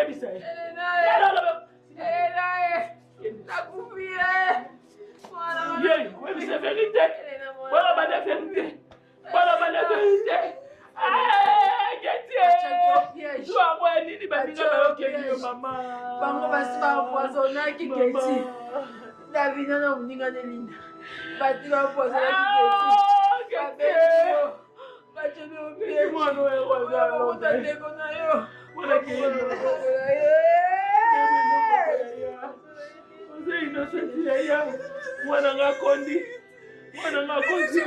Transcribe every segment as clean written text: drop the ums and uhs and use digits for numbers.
Yebisa ye. Ye, oyebisa verite. Boloba nde verite. Boloba nde verite. Zuwa ya nini baninga bayokeli yo mama. Bango basi baempoisonnaki Keti. Davina na moninga ne Linda. Bati baempoisonnaki Keti. Babeti yo. Batieli yo piège. Oyo ndeko na yo. Oza innocent yaya. Mwana nga akondi. Mwana nga akondi.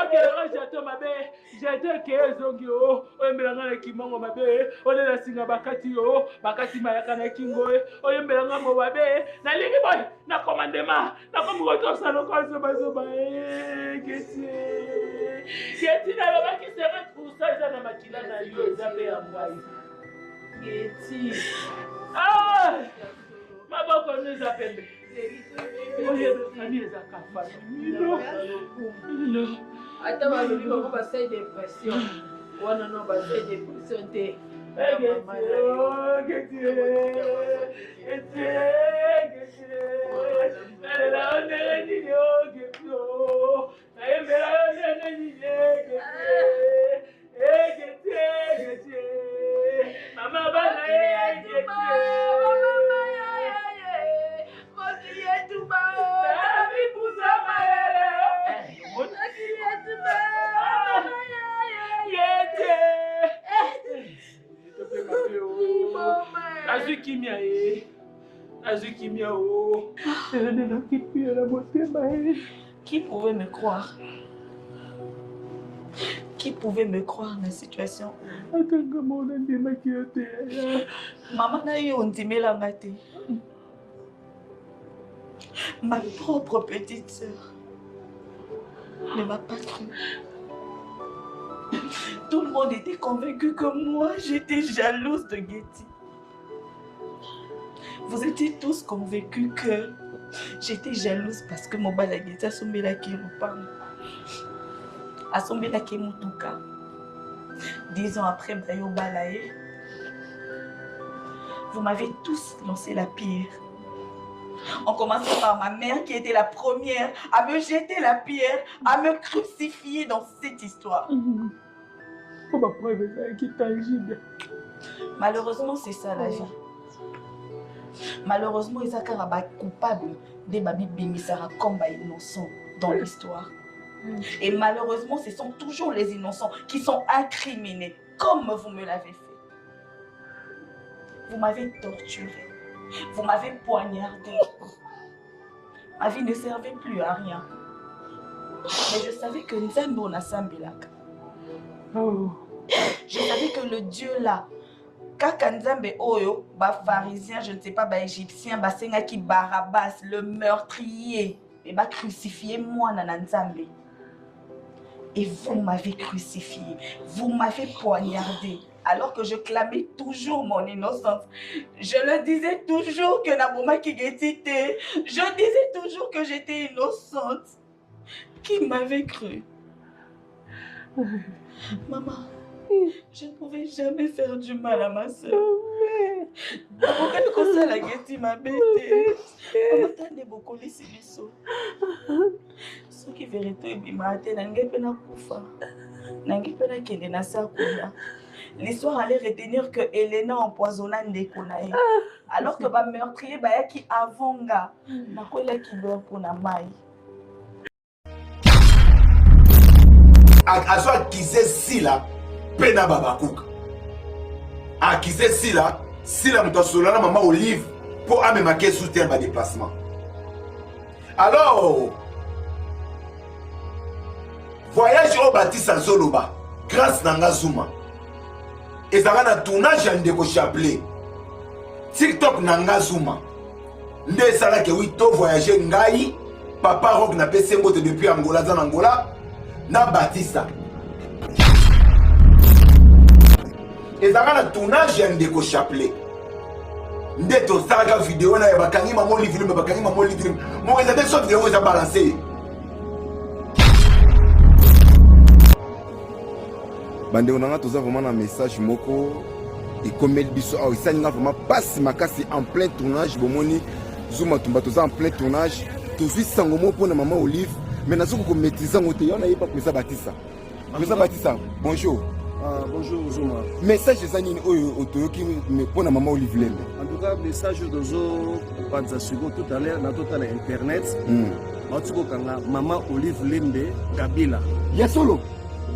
Okelanga jato mabe jato eke ezongi o oyembela nga na kimongo mabe olela singa bakati o bakati mayaka na kingo oyembela nga mo mabe nalingi boye na commandement nakomi kotosa lokola zobazoba eh, keti keti nalobaki 50 pourcent eza na makila na yo eza mpe ya ngai keti ah! maboko no eza pembe oyebani eza kafa mino mino ata balobi bango basali depression wana no basali depression te Nalela yo ndenge nini o Geti o nayembela yo ndenge nini Geti Geti Geti mama bana ye Geti Mokili etumba mipusa mayele mokili etumba Geti Nazwi kimia ye nazwi kimia o lelo nde nakipi na motema ye Qui pouvait me croire Qui pouvait me croire na situation atanga mona ndimaki yo te mama na yo ondimelanga te ma propre petite sœur ne m'a pas cru Tout le monde était convaincu que moi, j'étais jalouse de Getty. Vous étiez tous convaincus que j'étais jalouse parce que mobali ya Getty asombelaki ye lopango. Asombelaki ye motuka. 10 ans après, bayo bala ye. Vous m'avez tous lancé la pierre. En commençant par ma mère qui était la première à me jeter la pierre, à me crucifier dans cette histoire. Po bapreuve ezalaki tangible. Malheureusement, c'est ça la vie. Malheureusement, eza kaka ba coupable nde babibimisaka comme ba innocent dans l'histoire. Et malheureusement, ce sont toujours les innocents qui sont incriminés, comme vous me l'avez fait. Vous m'avez torturé. Vous m'avez poignardé. Ma vie ne servait plus à rien. Mais je savais que Nzambe onasambelaka. Oh. Je savais que le Dieu là, kaka Nzambe oyo, ba pharisiens, je ne sais pas, ba égyptiens, basengaki Barabbas, le meurtrier, et ba crucifier mwana na Nzambe. Et vous m'avez crucifié, vous m'avez poignardé, alors que je clamais toujours mon innocence. Je le disais toujours que nabomaki Getty te. Je disais toujours que j'étais innocente. Qui m'avait cru Maman, je ne pouvais jamais faire du mal à ma soeur. Nakokaki kosala Getty mabe te. Mama tala nde bokolisi biso. Soki verite ebimaka te, nalingi mpe nakufa. Nalingi mpe nakende na se kuna. L'histoire allait retenir que Elena empoisonna ndeko na ye. Alors que ba meurtrier bayaki avant nga. Nakwelaki beurre mpo na mai. Azo accuse Sila mpe na Babakuka. Accuse Sila, Sila moto asolola na mama Olive mpo amemaka ye soutien ba déplacement. Alors voyage oyo Batiste azoloba grâce na nga Zuma ezalaka na tournage ya ndeko Chapelet TikTok na nga Zuma nde esalaki wi to voyage ngai papa rock napesi ye mbote depuis angola aza na angola na batista ezalaka na tournage ya ndeko chapelet nde tosalaka video na ya bakangi mama olive lembe bakangi mama olive lembe moko eza te so video eza balance. Bandeko na nga, toza vraiment na message moko ekomeli biso awa, esali nga vraiment pasi makasi. En plein tournage, bomoni Zuma Tumba, toza en plein tournage, tozwi sango moko mpona mama Olive, mais nazoki komaîtrise yango te. Yo nayeba président Batista. Président Batista, bonjour. Ah, bonjour Zuma. Message eza nini oyo toyoki mpona mama Olive Lembe? En tout cas, message oyo tozopanza sikoyo tout à l'heure na totala internet, bauti kokanga mama Olive Lembe Kabila. Ya solo?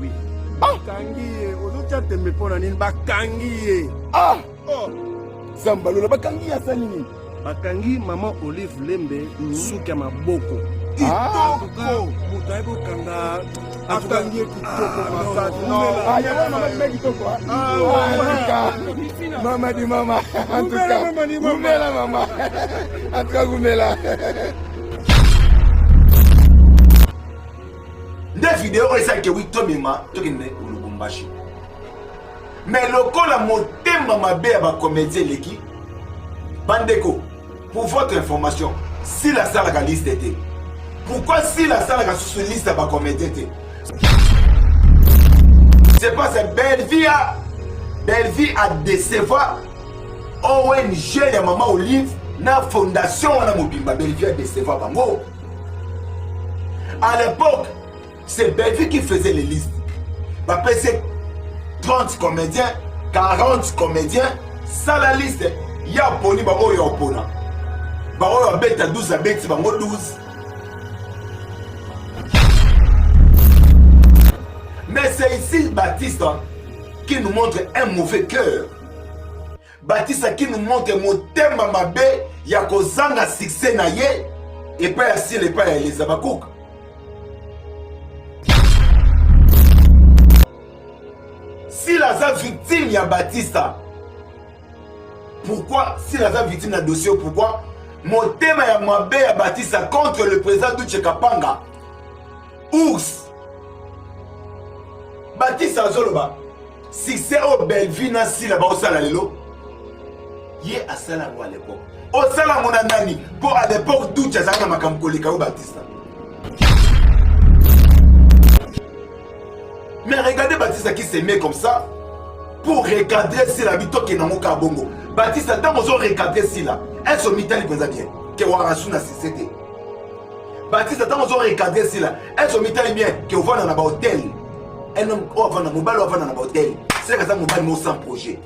Oui. Bakangi ye, ozotya tembe mpo na nini? Bakangi ye. Ah! Oh. Zambalola, bakangi ye, asali nini? Bakangi mama Olive Lembe suki ya maboko. Kitoko. Moto ayebi kokanga. Akangi ye kitoko makasi. Ah, yango mama bime kitoko. Ah, en tout cas, mama di mama. En tout cas, Umela, mama di mama. Umela mama. En tout cas, umela. Nde video oyo esalike wi tomema tokende Lubumbashi, mais lokola motema mabe ya bacomédien eleki. Bandeko, pour votre information, Sila asalaka liste te. Pourquoi Sila asalaka susu liste ya bacomédien te? C'est parce que Bellevie a décevoir ONG ya mama Olive na fondation wana mobimba. Bellevie a décevoir bango. À l'époque, c'est Bellevie qui faisait les listes. Bapesi 30 comédiens, 40 comédiens, sala liste ya poni baoyo opona, baoyo abeta 12, abeti bango 12. Mais c'est ici Baptiste qui nous montre un mauvais cœur, Baptiste qui nous montre motema mabe ya kozanga succès na ye epai ya Sila, epai ya Eleza Bakuka. Sila aza victime ya Batista. Pourquoi Sila aza victime na dossier? Pourquoi motema ya mabe ya Batista contre le président Duche Kapanga ours? Batista azoloba succès oyo Bellevue na Sila baosala lelo, ye asala yango à l'époque. Osala yango na nani? Mpo à l'époque Duche azalaka na makambo koleka yo, Batista. Mais regardez Batista qui se met comme ça pour recadrer Sila. Bitokende yango kaka bongo. Batista, ntango ozo recadrer Sila, ese omitali mpenza bien ke warasu na succès te? Batista, ntango ozo recadrer Sila, ese omitali bien ke ovanda na bahotel? Un homme oyo avanda, mobali oyo avanda na bahotel, seka aza mobali moko sans projet.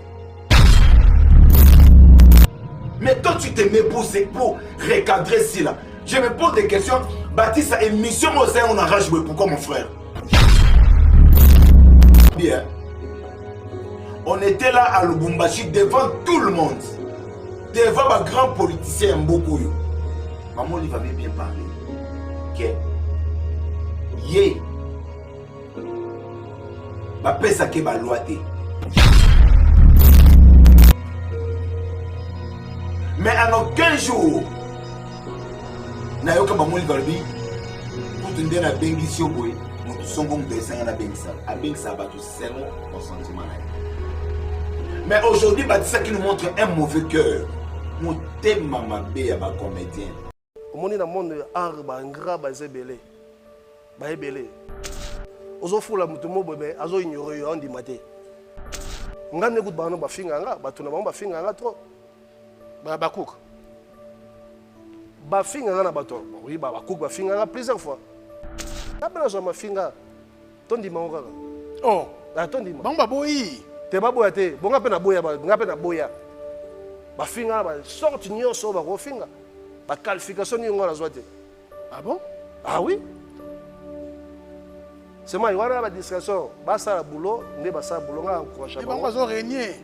Mais toi, tu te mets pour recadrer Sila. Je me pose des questions. Baptiste, émission, moi, on arrache. Pourquoi, mon frère? Bien. On était là à Lubumbashi devant tout le monde. Devant ma grand politicien Mbokoyo. Maman Olive avait bien parlé. Que ye bapesaki balwa te. Mais en aucun jour nayoka bamoli balobi kutu nde nabengisi yo boye, moto songo, moto esanga nabengisa, abengisaka bato selon consentiment na ye. Mais aujourd'hui, Batisa qui nous montre un mauvais cœur, motema mabe ya bacomédien. Omoni, na monde ya art, baingrats baza ebele, baebele. Ozofula moto mo boye, mais azoignore yo, aondima te. Nga nde kutu bango bafinga nga, bato na bango bafinga nga trop. Bakuka. Bafinga nga na bato, oui, bakuka, bafinga nga plusieurs fois. Nga mpe nazwa mafinga, tondima ngo kaka. Oh. Ah, tondima. Bango baboyi. Te, baboya te. Bo nga mpe naboya, nga mpe naboya. Bafinga na basorte nyonso oyo bakofinga, baqualification nini, ngo nazwa te. Ah bon? Ah oui, seulement wana badistraction. Basala boulot nde basala boulot, nga encourage. Bango bazo régner.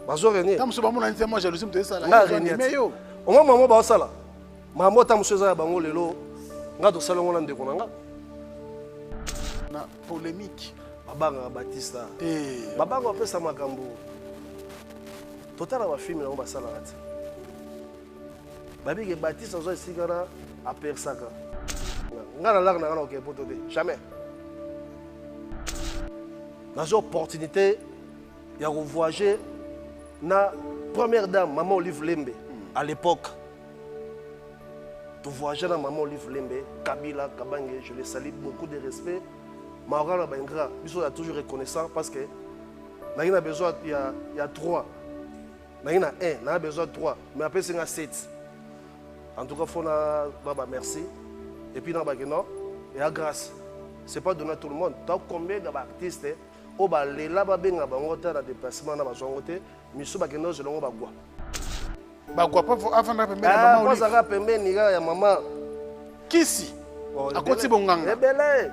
Bazo régner. Ntango mosusu bamona neti mwa jalousie moto esala. Nga régner yo. Omwa mamo baosala mambo ata mosusu eza ya bango. Lelo nga tosala yango na ndeko na nga. Na polémique. Babangaka Batista. Te. Babanga bapesa makambo. Totala bafilme yango basalaka te. Babike Batista azwa esika na apersaka nga na laka na nga na okee poto te, jamais. Nazwa opportunité ya kovoyager na première dame, mama Olive Lembe. À l'époque, tovoyage na mama Olive Lembe Kabila Kabange, je le salue, beaucoup de respect. Maoka na baingrats, biso ya toujours reconnaissant parce que Nayaki na besoin ya, ya 3. Nayaki na 1, naya besoin ya 3, mais apesi nga 7. En tout cas, faut na ba ba merci. Et puis na ba que non, ya grâce. C'est pas donné à tout le monde. T'as combien d'artistes oyo balela babenga bango ta na déplacement na bazwa yango te misu bakende ozela yango bagwa bagwa po afanda pembeni ya mama azalaka pembeni kaka ya mama kisi akoti bonganga ebele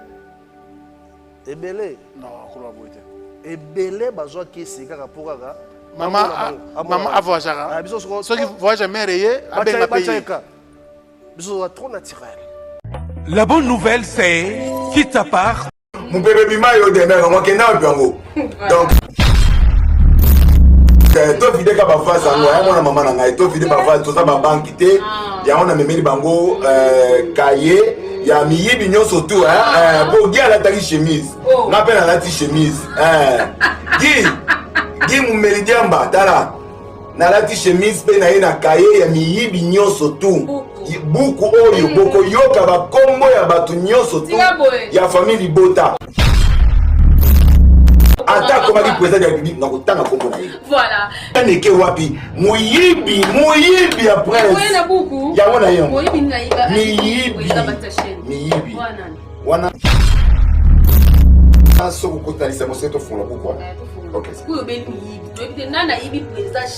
ebele non akoloba boye te ebele bazwa kisi kaka mpo kaka mama mama avoyageaka ah, soki voyage ya mere ye abenga mpe ye biso trop naturel La bonne nouvelle, c'est quitte à part. Mupebe bima yo demeure yango akenda wapi yango donc eh, tovide ka bavase yango ya mwana mama na ngai tovide bavase toza babanki te ah. yango namemeli bango eh, kaye ya miyibi nyonso tu eh, po gi alataki chemise oh. nga mpe nalati chemise gi gi momeli diamba tala nalati chemise mpe naye na kaye ya miyibi nyonso tu buku oyo bokoyoka bakombo ya bato nyonso tu ya famille libota ata akomaki président ya république nakotanga nkombo na ye aneke wapi moyibi moyibi ya prince yango na ye miyibi miyibi wana soki okotalisa moseke tofungola buku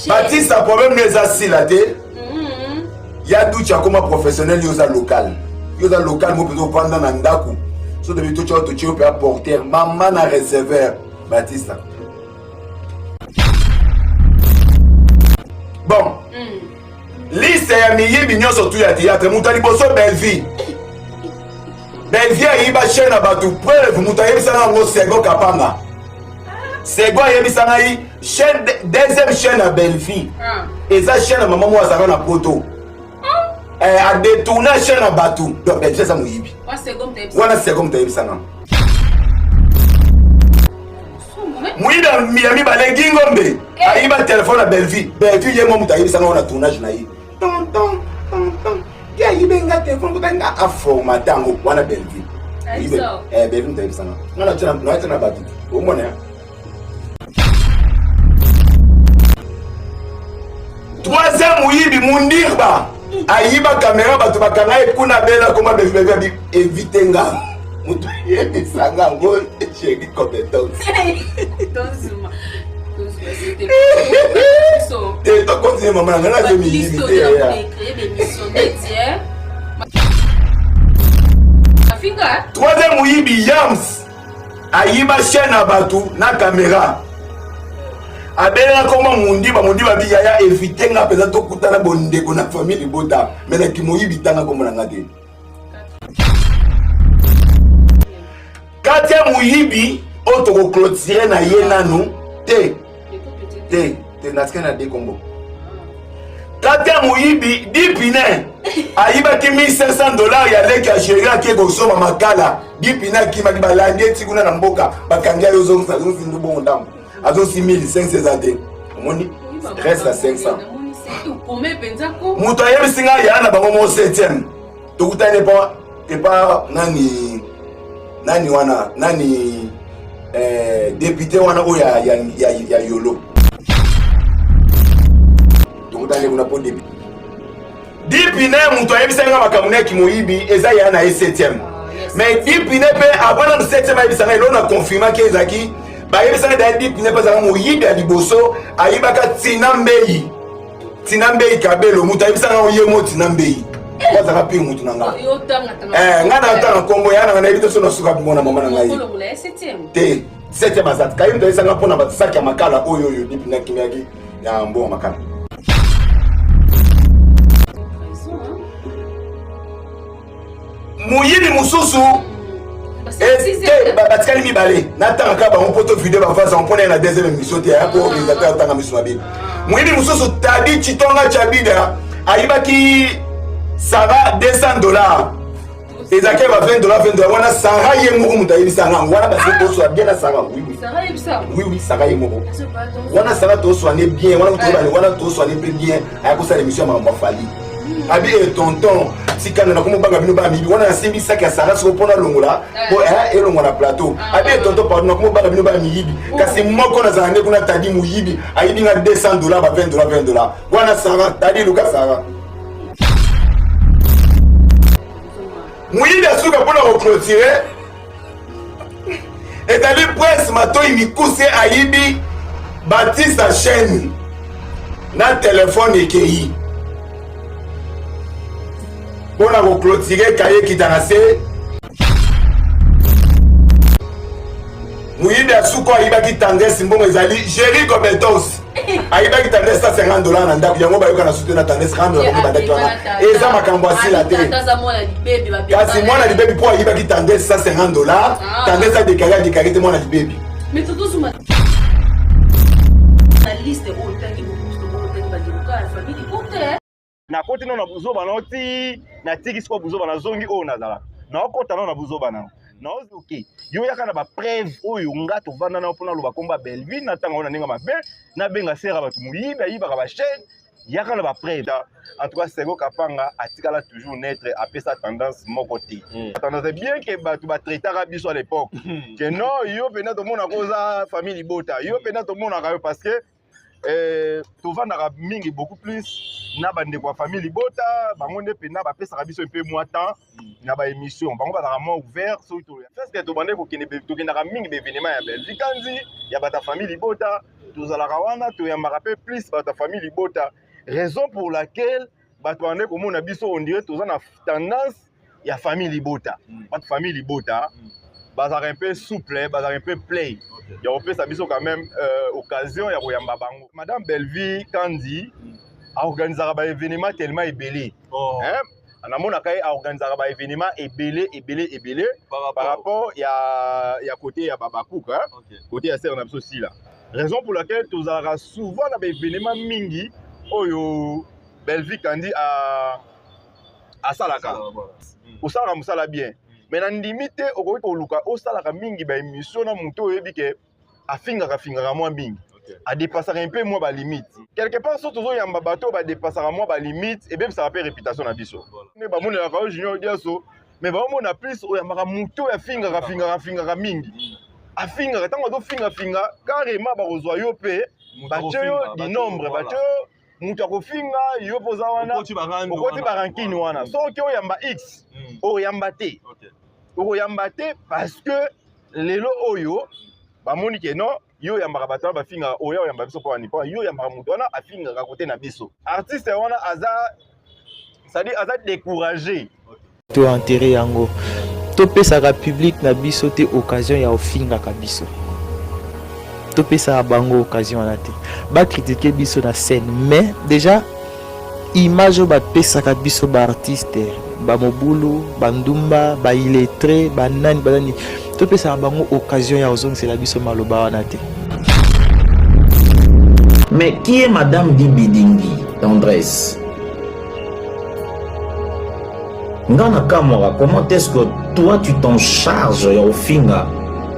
batisa problème no eza sila te mm-hmm. ya duci akoma professionnel yo oza local yo oza local mo mpenza ovanda na ndako so tobi totya totye yo mpe aporter mama na receveur batista bon mm. liste ya miyibi nyonso tu ya théâtre moto ya liboso bellevie Bellevue ayiba chaîne na bato preuve moto ayebisa nga yango Sego Kapanga Sego ayebisa ngai chaîne deuxième chaîne ya Bellevue ah. eza chaîne ya mama moko azalaka na poto ah. eh, adetourna chaîne ya bato donc Bellevue aza moyibi wana Sego moto ayebisa nga moyibi ya mibale Gingombe eh. ayiba telefone ya Bellevue Bellevue ye mo moto ayebisa nga wana tournage na ye tonton tonton ye ayibe nga telefone kuta nga aformate yango wana bellevue eh, bellevue moto ayebisa nga nga natia na bato omona ya troisième moyibi mundirba ayiba kamera bato bakanga ye kuna bela koma bellevue abi evite nga moto ayebisa nga yango chéri compétence te tokontinue mama na ngai nazo miyibi te troisième moyibi yams ayiba chaîne ya bato na kamera abelaka koma mondiba mondiba bi yaya evite nga mpenza tokutana bondeko na famille libota me na kimoyibi tanga kombo na nga te kati ya moyibi oyo tokoclotire na ye nanu te te te natikali na de kombo kati ya moyibi dipine ayibaki 1500 dollar ya leki ya géri ake kosomba makala dipine akimaki balandi eti kuna na mboka bakangi ye ozongisa azongisi bongo ndambo azongisi 1500 eza te omoni reste ya 500 moto ayebisi ngai ya na bango mo 7e tokutani epa epa nani nani wana nani eh, député wana oyo ya, ya, ya, ya yolo tokutani kuna mpo député dipine moto ayebisaki nga makambo na ya kimoyibi eza ya na ye 7e mais dipine mpe avant nanu 7e ayebisa ngai eloko na confirmaki ezalaki bayebisaki daya dipine mpe azalaka moyibi ya liboso ayibaka tina mbei tina mbei kabelo moto ayebisaka yango ye mo tina mbei po azalaka pire motu na nga eh, nga natanga nkombo ya nanga nayebi te so nasuka mona mama na ngai te septième aza kaye moto ayebisanga mpo na basaki ya makala oyo oyo dipi nakimiaki ya mbongo makala moyibi mosusu te batikali mibale natanga kaka bango mpo to video bavasa mpo naye na deuxième émission te aya po organisateur atanga miso mabe moyibi mosusu tadi chitonga chabida ayibaki sara 200 dollars ezalaki ya ba 20 dollars 20 dollars wana sara ye moko moto ayebisa nga wana basi toswa bien na sara oui oui oui oui sara ye moko wana sara toswane bien wana wana toswane mpe bien aya kosala émission ya makambo ya fali. Abi e tonton tikana na komobanga bino ba miyibi wana nasimbi saki ya Sarah soko mpo nalongola mpo eh, elongwa na plateau. Ah. Abi e tonton pardon nakomobanga bino ba miyibi oh. kasi moko nazala nde kuna tadi moyibi ayibi nga 200 dollars ba 20 dollars 20 dollars wana Sarah tadi luka Sarah moyibi asuka mpo na koclotire ezali prince matoi mikuse ayibi batisa chaîne na telefone ekei mpo na koclotire kaye ekita na se moyibi ya suko ayibaki tendresse mbongo ezali jerico betos ayibaki tendresse 150 dollar na ndako yango bayoka na sute na tendresse rando na bango bandaki wana eza makambo asila te kasi mwana libebi mpo ayibaki tendresse 150 dollar ah. tendresse adekali adekali te mwana libebi Nakoti nao na buzoba nao ti natiki sikoyo buzoba nazongi oyo nazalaka naokota nao na buzoba nao naozi oke yo yaka na bapreuve oyo nga tovanda nao mpona aloba komba Bellevue na ntango na ndenge mabe nabenga sera bato moyibi ayibaka bachaine yaka na bapreuve en tout cas Sego Kapanga atikala toujours neutre apesa tendance moko te mm. tendance bien que bato batraitaka biso à l'époque mm. que non yo mpenza tomonaka oza famille libota yo mpenza tomonaka yo parce que eh, tovandaka mingi beaucoup plus na bandeko ya famille libota bango nde mpenza bapesaka biso mpe mwa temps na baémission bango bazalaka mwa ouvert soki presque tobandaki kokende tokendaka mingi baévénement ya Bellevue Kanzi ya bato ya famille libota tozalaka wana toyambaka mpe plus bato ya famille libota raison pour laquelle bato bandaki komona biso on dirait toza na tendance ya famille libota mm. bato famille libota mm. bazalaka un peu souple bazalaka un peu play okay. ya kopesa biso quand même euh, occasion ya koyamba bango madame Bellevue Kandi mm. aorganisaka baévénement tellement ebele oh. hein? namonaka ye aorganisaka baévénement ebele ebele ebele par rapport ya, ya côté ya babakuka hein? okay. côté ya sere na biso sila raison pour laquelle tozalaka souvent na baévénement mingi oyo Bellevue Kandi a asalaka osalaka mosala bien mais nandimi te okoki koluka osalaka mingi baémission na moto oyebi ke afingaka fingaka mwa mingi adepasaka mpe mwa balimite quelque part so tozoyamba bato oyo badepasaka mwa balimite ebebisaka mpe réputation na biso nde bamonelaka yo junior diaso mais baomona plus oyambaka moto oyo afingaka fingaka fingaka mingi mm. afingaka ntango azofingafinga carrément bakozwa yo mpe batye yo dinombre batye yo moto akofinga yo mpo oza wana okoti barankine wana soki oyamba x hmm. oyamba te okoyamba te parce que lelo oyo bamoni ke non yo oyambaka bato wana bafingaka oya oyamba biso mpo wani mpo yo oyambaka moto wana afingaka kote na biso artiste wana aza c'est-à-dire aza découragé To enterrer yango. Topesaka public na biso te occasion ya ofingaka biso. Topesaka bango occasion wana te. Ba critiquer biso na scène mais déjà image oyo bapesaka biso ba artistes ba mobulu, ba ndumba, ba illettrés, ba nani ba nani topesaka bango occasion ya kozongisela biso maloba wana te. Mais qui est Madame Dibidingi, Tendresse Nga na kamwaka comment est-ce que toi tu t'en charges ya ofinga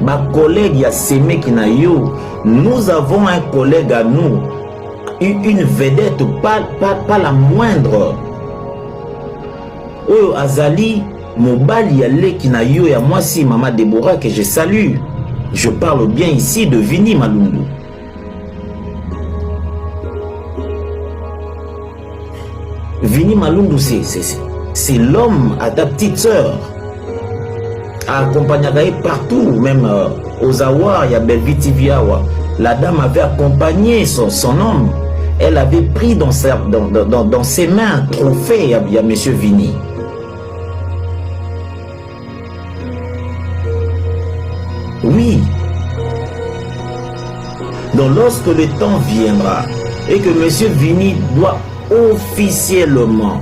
ba collègues ya semeki na yo nous avons un collègue à nous une vedette pas, pas, pas la moindre oyo azali mobali ya leki na yo ya mwasi mama Deborah que je salue je parle bien ici de Vini Malundu Vini Malundu c'est l'homme à ta petite sœur accompagnaka ye partout même euh, aux Awa ya Bellevue TV awa la dame avait accompagné son, son homme elle avait pris dans, sa, dans, dans, dans ses mains un trophée ya, ya monsieur Vini Oui. Donc lorsque le temps viendra et que monsieur Vini doit officiellement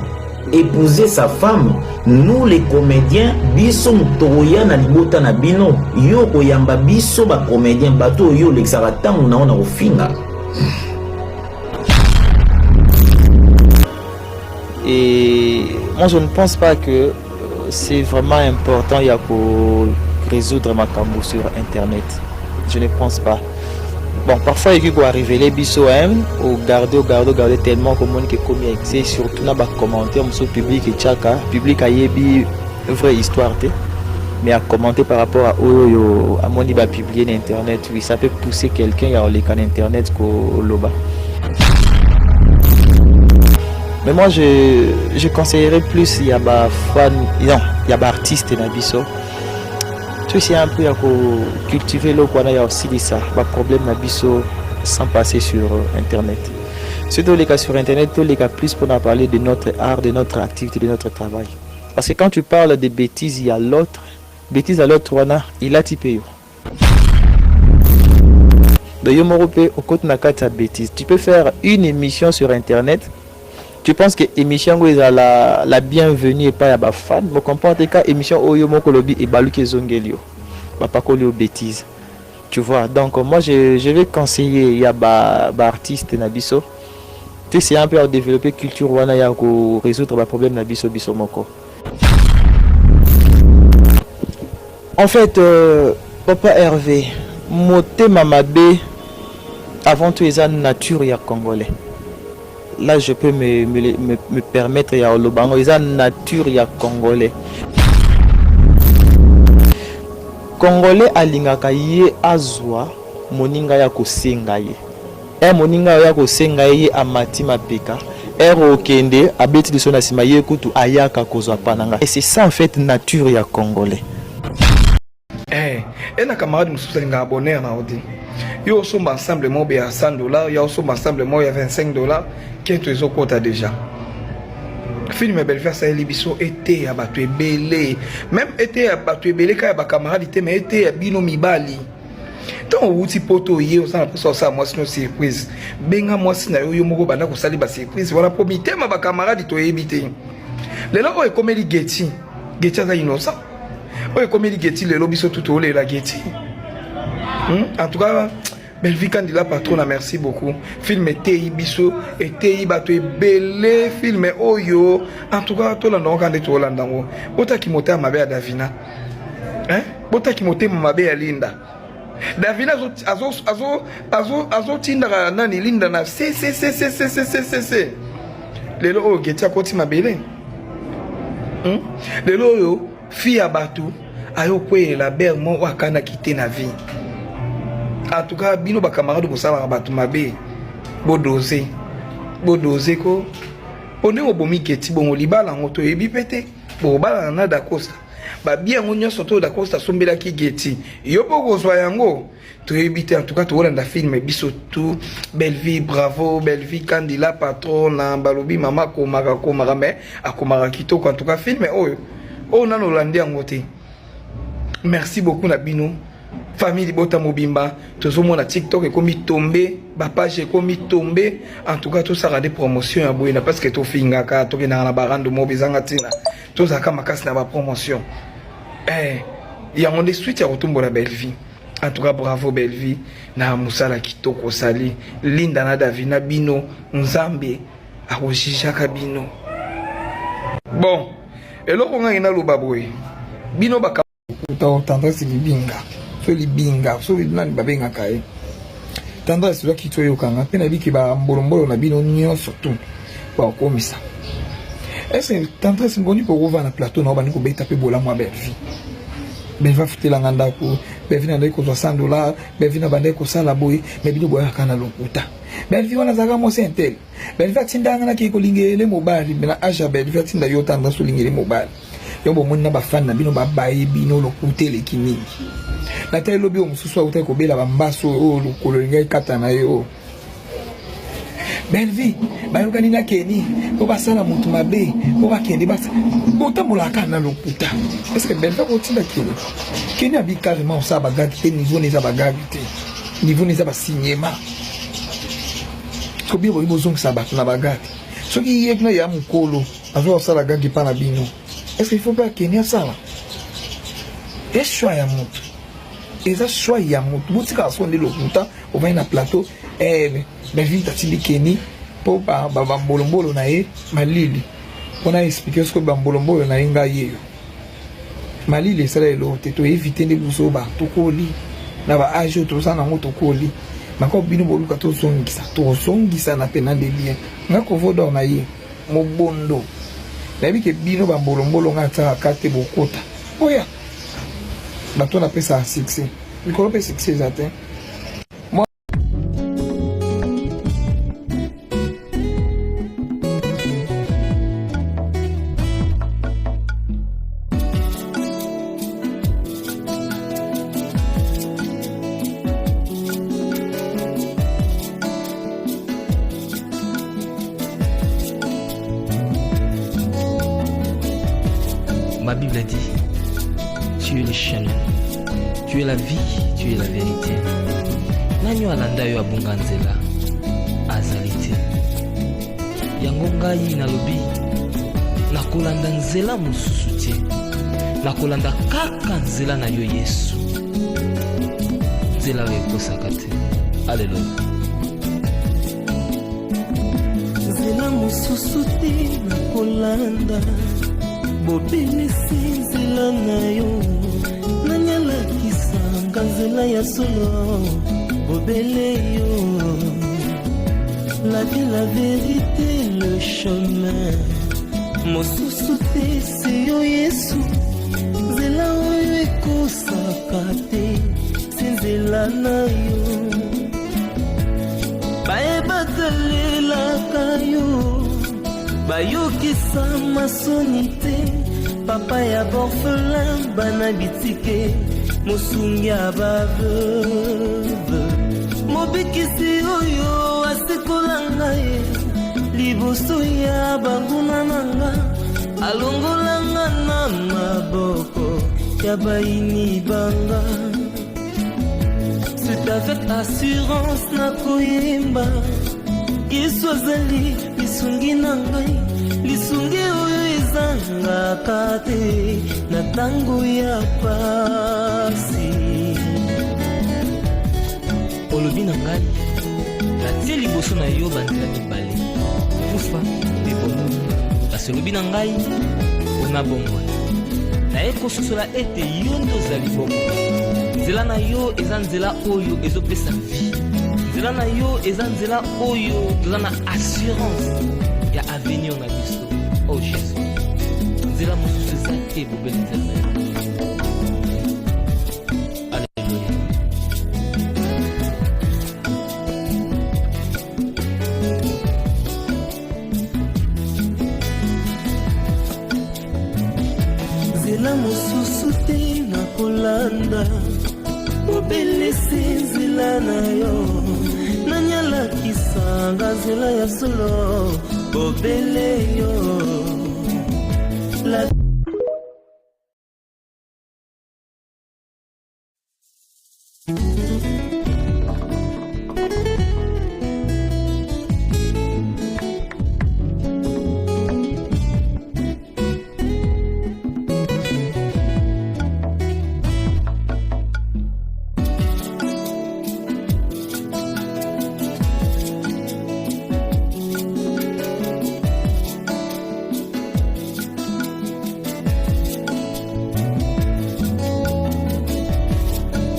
épouser sa femme, nous les comédiens, biso tokoya na libota na bino, yo koyamba biso ba comédiens, bato oyo olekisaka ntango na yo na kofinga. Et moi je ne pense pas que euh, c'est vraiment important ya ko résoudre makambo sur internet. Je ne pense pas. Bon, parfois ekoki ko arrivele biso hein, o garder o garder o garder tellement komoni ke ekomi excès, surtout na ba commentaire mosusu public etiaka, public ayebi vraie histoire te mais a commenter par rapport à oyo oyo amoni ba publier na internet. Oui, ça peut pousser quelqu'un ya koleka na internet koloba. Mais moi je conseillerais plus ya ba fan, non, ya ba artiste na biso. Tu sais un peu ya ko cultiver eloko wana ya kosilisa ba problème na biso sans passer sur internet. Soki toleka sur internet, toleka plus pour parler de notre art, de notre activité, de notre travail. Parce que quand tu parles de bêtises, il y a l'autre. Bêtise à l'autre wana, ilati pe yo. Donc yo moko pe okoti na kati ya bêtise. Tu peux faire une émission sur internet. Tu penses que émission yango ezala la bienvenue epai ya ba fan, bo comprendre te ka émission oyo yo moko olobi ebaluki ezongeli yo. Bapakoli yo bêtise. Tu vois, donc moi je vais conseiller ya ba ba artiste na biso. Tu sais un peu à développer culture wana ya ko résoudre ba problème na biso biso moko. En fait, papa Hervé, motema mabe avant tout eza nature ya congolais. Là je peux me, me, me, me permettre ya oloba yango eza nature ya congolais. Congolais alingaka ye azwa moninga ya kosenga ye. Heure moninga oya kosenga ye ye amati mapeka, heure okende abeti liso na sima ye kutu ayaka kozwa pa na nga. Et c'est ça en fait nature ya congolais. Eh, ena camarade mosusu alingaka bonheur na yo te. Yo osomba ensemble moko ya 100 $, ya osomba ensemble moko ya 25 $, keto ezokota déjà. Film Bellevue asaleli biso eteya bato ebele, même eteya bato ebele kaka ya bacamarade te, mais eteya bino mibali. Ntango owuti poto oye oza na mposa osala mwasi no surprise, benga mwasi na yo yo moko banda kosali ba surprise wana, mpo mitema bacamarade toyebi te. Lelo oyo ekomeli Geti, Geti aza innocent. Oyo ekomeli Geti lelo biso tu tolela Geti. En tout cas Bellevue Kandila patrona, merci beaucoup. Film eteyi biso, eteyi bato ebele film oyo. En tout cas tolanda ngo kande tolanda ngo. Botaki motema mabe ya Davina. Hein? Botaki motema mabe ya Linda. Davina azotindaka nani Linda na C C C C C C C C C. Lelo oyo Geti akoti mabele. Lelo oyo fille ya bato ayo kweyela ber mo oyo akanaki te na vie. En tout cas bino ba camarade bosalaka bato mabe, bodose bodose ko po ndenge obomi Geti bongo libala yango toyebi pe te, bokobalana na Dacosta babi yango nyonso to Dacosta asombelaki Geti yo mpo kozwa yango toyebi te. En tout cas tokolanda film biso tout. Bellevue bravo, Bellevue Kandila patrona, balobi mama akomaka akomaka mais akomaka kitoko. En tout cas film oyo oyo nano olandi yango te. Merci beaucoup na bino famille libota mobimba. Tozomona TikTok ekomi tombe, ba page ekomi tombe. En tout cas tosala des promotions ya boye na parce que tofingaka tokendaka na barando moko ezanga ntina, tozalaka makasi na ba promotion. Yango nde suite ya kotombola Bellevue. En tout cas bravo Bellevue na mosala kitoko osali. Linda na Davina bino Nzambe akojijaka bino. Bon, eloko ngai naloba boye, bino baka kuta tendresse libinga so libinga so nani babengaka ye tendresse zwaki toyokanga mpe nabiki bambolombolo na bino nyonso tu bakokomisa. Est-ce tendresse mboni pokova na plateau na bandi kobeta mpe bolamu ya Bellevue? Bellevue afutelanga ndako, Bellevue na ndaki kozwa 100 $, Bellevue na bandaki kosala boye, me bino boyaka na lokuta. Bellevue wana azalaka mwasi intel. Bellevue atindanga nakei kolingele mobali, me na age ya Bellevue atinda yo tendresse olingele mobali. Yo bomoni na bafani na bino babaye bino lokuta eleki mingi. Na ta elobi oyo mosusu autaki kobela bambaso oyo lokolo elingai kata na ye oyo. Bellevue bayokani na Kenny mpo basala motu mabe mpo bakende botambolaka na lokuta. Est-ce que Bellevue akotinda Kenny? Kenny abi carrément osala bagagi te, niveau na eza bagagi te, niveau na eza basignema. Soki boyi bozongisa bato na bagagi, soki ye kuna ya mokolo azwa kosala gagi mpa na bino, est-ce qu'il faut mpe akeni asala? E choix ya motu eza choix ya motu, botikaka so nde lokuta. Ovandi na plateau, Bellevue atindi Kenny mpo bambolombolo na ye malili mpona explike soki bambolombolo na ye ngai yeyo malili esala eloko te. Toevite nde buzoba, tokoli na ba age oyo toza nango, tokoli. Mako bino boluka tozongisa, tozongisana pena de bien. Nga kovo d'or na ye mobondo. Nayebi ke bino ba mbolombolo nga atiaka ka te bokota. Oya. Bato napesaka succès. Likolo pe succès eza te. Ma Bible dit, tu es le chemin, tu es la vie, tu es la vérité. Nani alanda yo abunga nzela azali te. Yango ngai nalobi nakolanda nzela mosusu te, nakolanda kaka nzela na yo Yesu, nzela oyo ekosaka te. Aleluya. Nzela mosusu te nakolanda, bobelisi nzela na yo, nani alakisa nga nzela ya solo, bobele yo. La vie, la vérité, le chemin, mosusu te se yo Yesu, nzela oyo ekosaka te, se nzela na yo. Baye batalelaka yo, bayokisa masoni te, papa ya borphelin, bana bitike, mosungi ya baveuve, mobikisi oyo asekola ngai liboso ya banguna na nga, alongola nga na maboko ya bayini banga. C'est avec assurance nakoyemba, Yesu azali lisungi na ngai, lisungi oyo ezangaka te na ntango ya pasi. Olobi na ngai, natie liboso na yo banzela mibale, kufa mpe bomoi. Kasi olobi na ngai, pona bomoi. Naye kososola ete yo nde ozali bomoi. Nzela na yo eza nzela oyo ezopesa vie. Nzela na yo eza nzela oyo toza na assurance ya avenir na biso. Oh Jésus, nzela mosusu eza te bobele nzela na yo. Alléluia. Nzela mosusu te nakolanda, obelisi nzela na yo, nani alakisanga nzela ya solo, bobele yo. La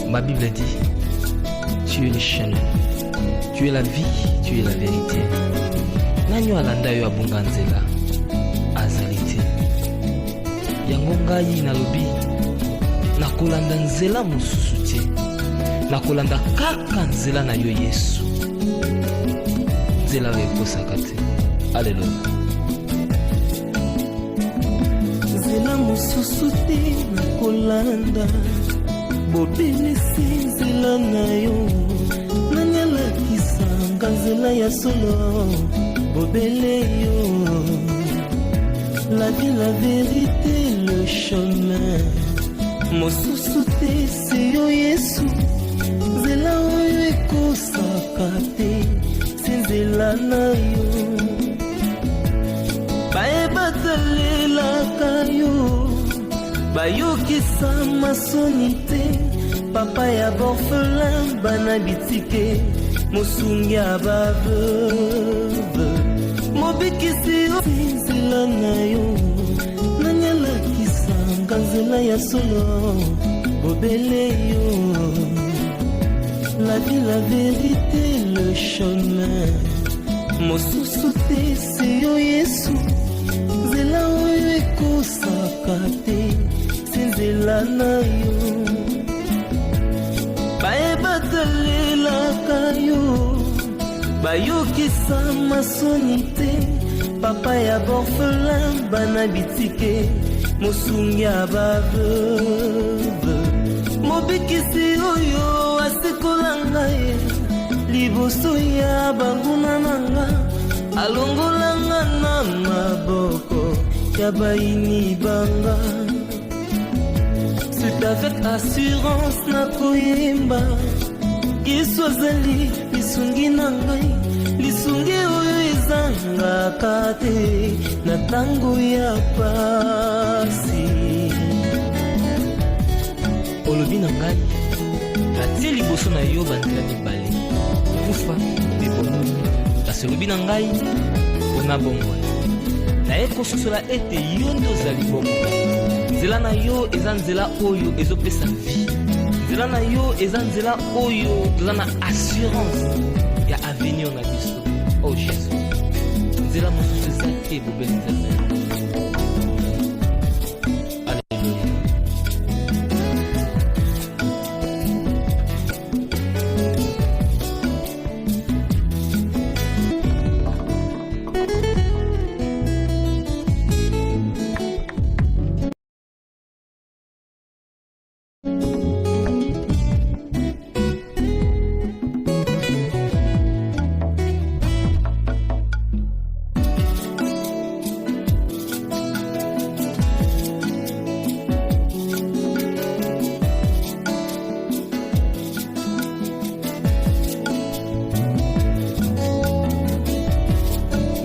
Ma Bible dit, tu es le chemin, tu es la vie, tu es la vérité. Nani alanda yo abunga nzela azali te. Yango ngai nalobi, nakolanda nzela mosusu te, nakolanda kaka nzela na yo Yesu, nzela oyo ekosaka te. Aleluya. Nzela mosusu te nakolanda, bobelisi nzela na yo, nani alakisanga nzela ya solo, bobele yo. La vie, la vérité, le chemin, mosusu te se yo Yesu, nzela oyo ekosaka te, se nzela na yo. Baye batalelaka yo, bayokisa masoni te, papa ya borphelin, bana bitike, mosungi ya baveuve, mobikisi nzela na yo, nani alakisanga nzela ya solo, bobele yo. La vie, la vérité, le chemin. Mosusu te se yo Yesu. Nzela oyo ekosaka te, se nzela na yo. Baye batalelaka yo, bayokisa masoni te. Papa ya borphelin, bana bitike, mosungi ya ba veuve. Mobikisi oyo asekola ngai liboso ya banguna na nga, alongola nga na maboko ya bayini banga. C'est avec assurance nakoyemba Yesu azali lisungi na ngai, lisungi oyo ezangaka te na ntango ya pasi. Olobi na ngai, natie liboso na yo banzela mibale, kufa mpe bomoi. Kasi olobi na ngai, pona bomoi. Naye kososola ete yo nde ozali bomoi. Nzela na yo eza nzela oyo ezopesa vie. Nzela na yo eza nzela oyo toza na assurance ya avenir na biso. Oh Jésus, nzela mosusu eza te bobele nzela na yo. Alléluia.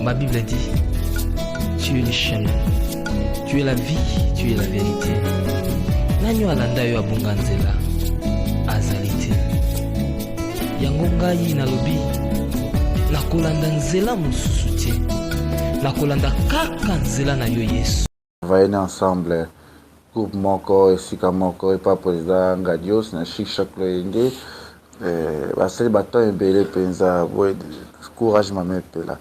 Ma Bible dit, tu es le chemin, tu es la vie, tu es la vérité. Nani oyo alanda yo abunga nzela azali te. Yango ngai nalobi, nakolanda nzela mosusu te, nakolanda kaka nzela na yo Yesu. Travailler ensemble groupe moko esika moko epa president Ngadios na Chic Choc Loyenge eh, basali ba temps ebele mpenza boye courage mama epela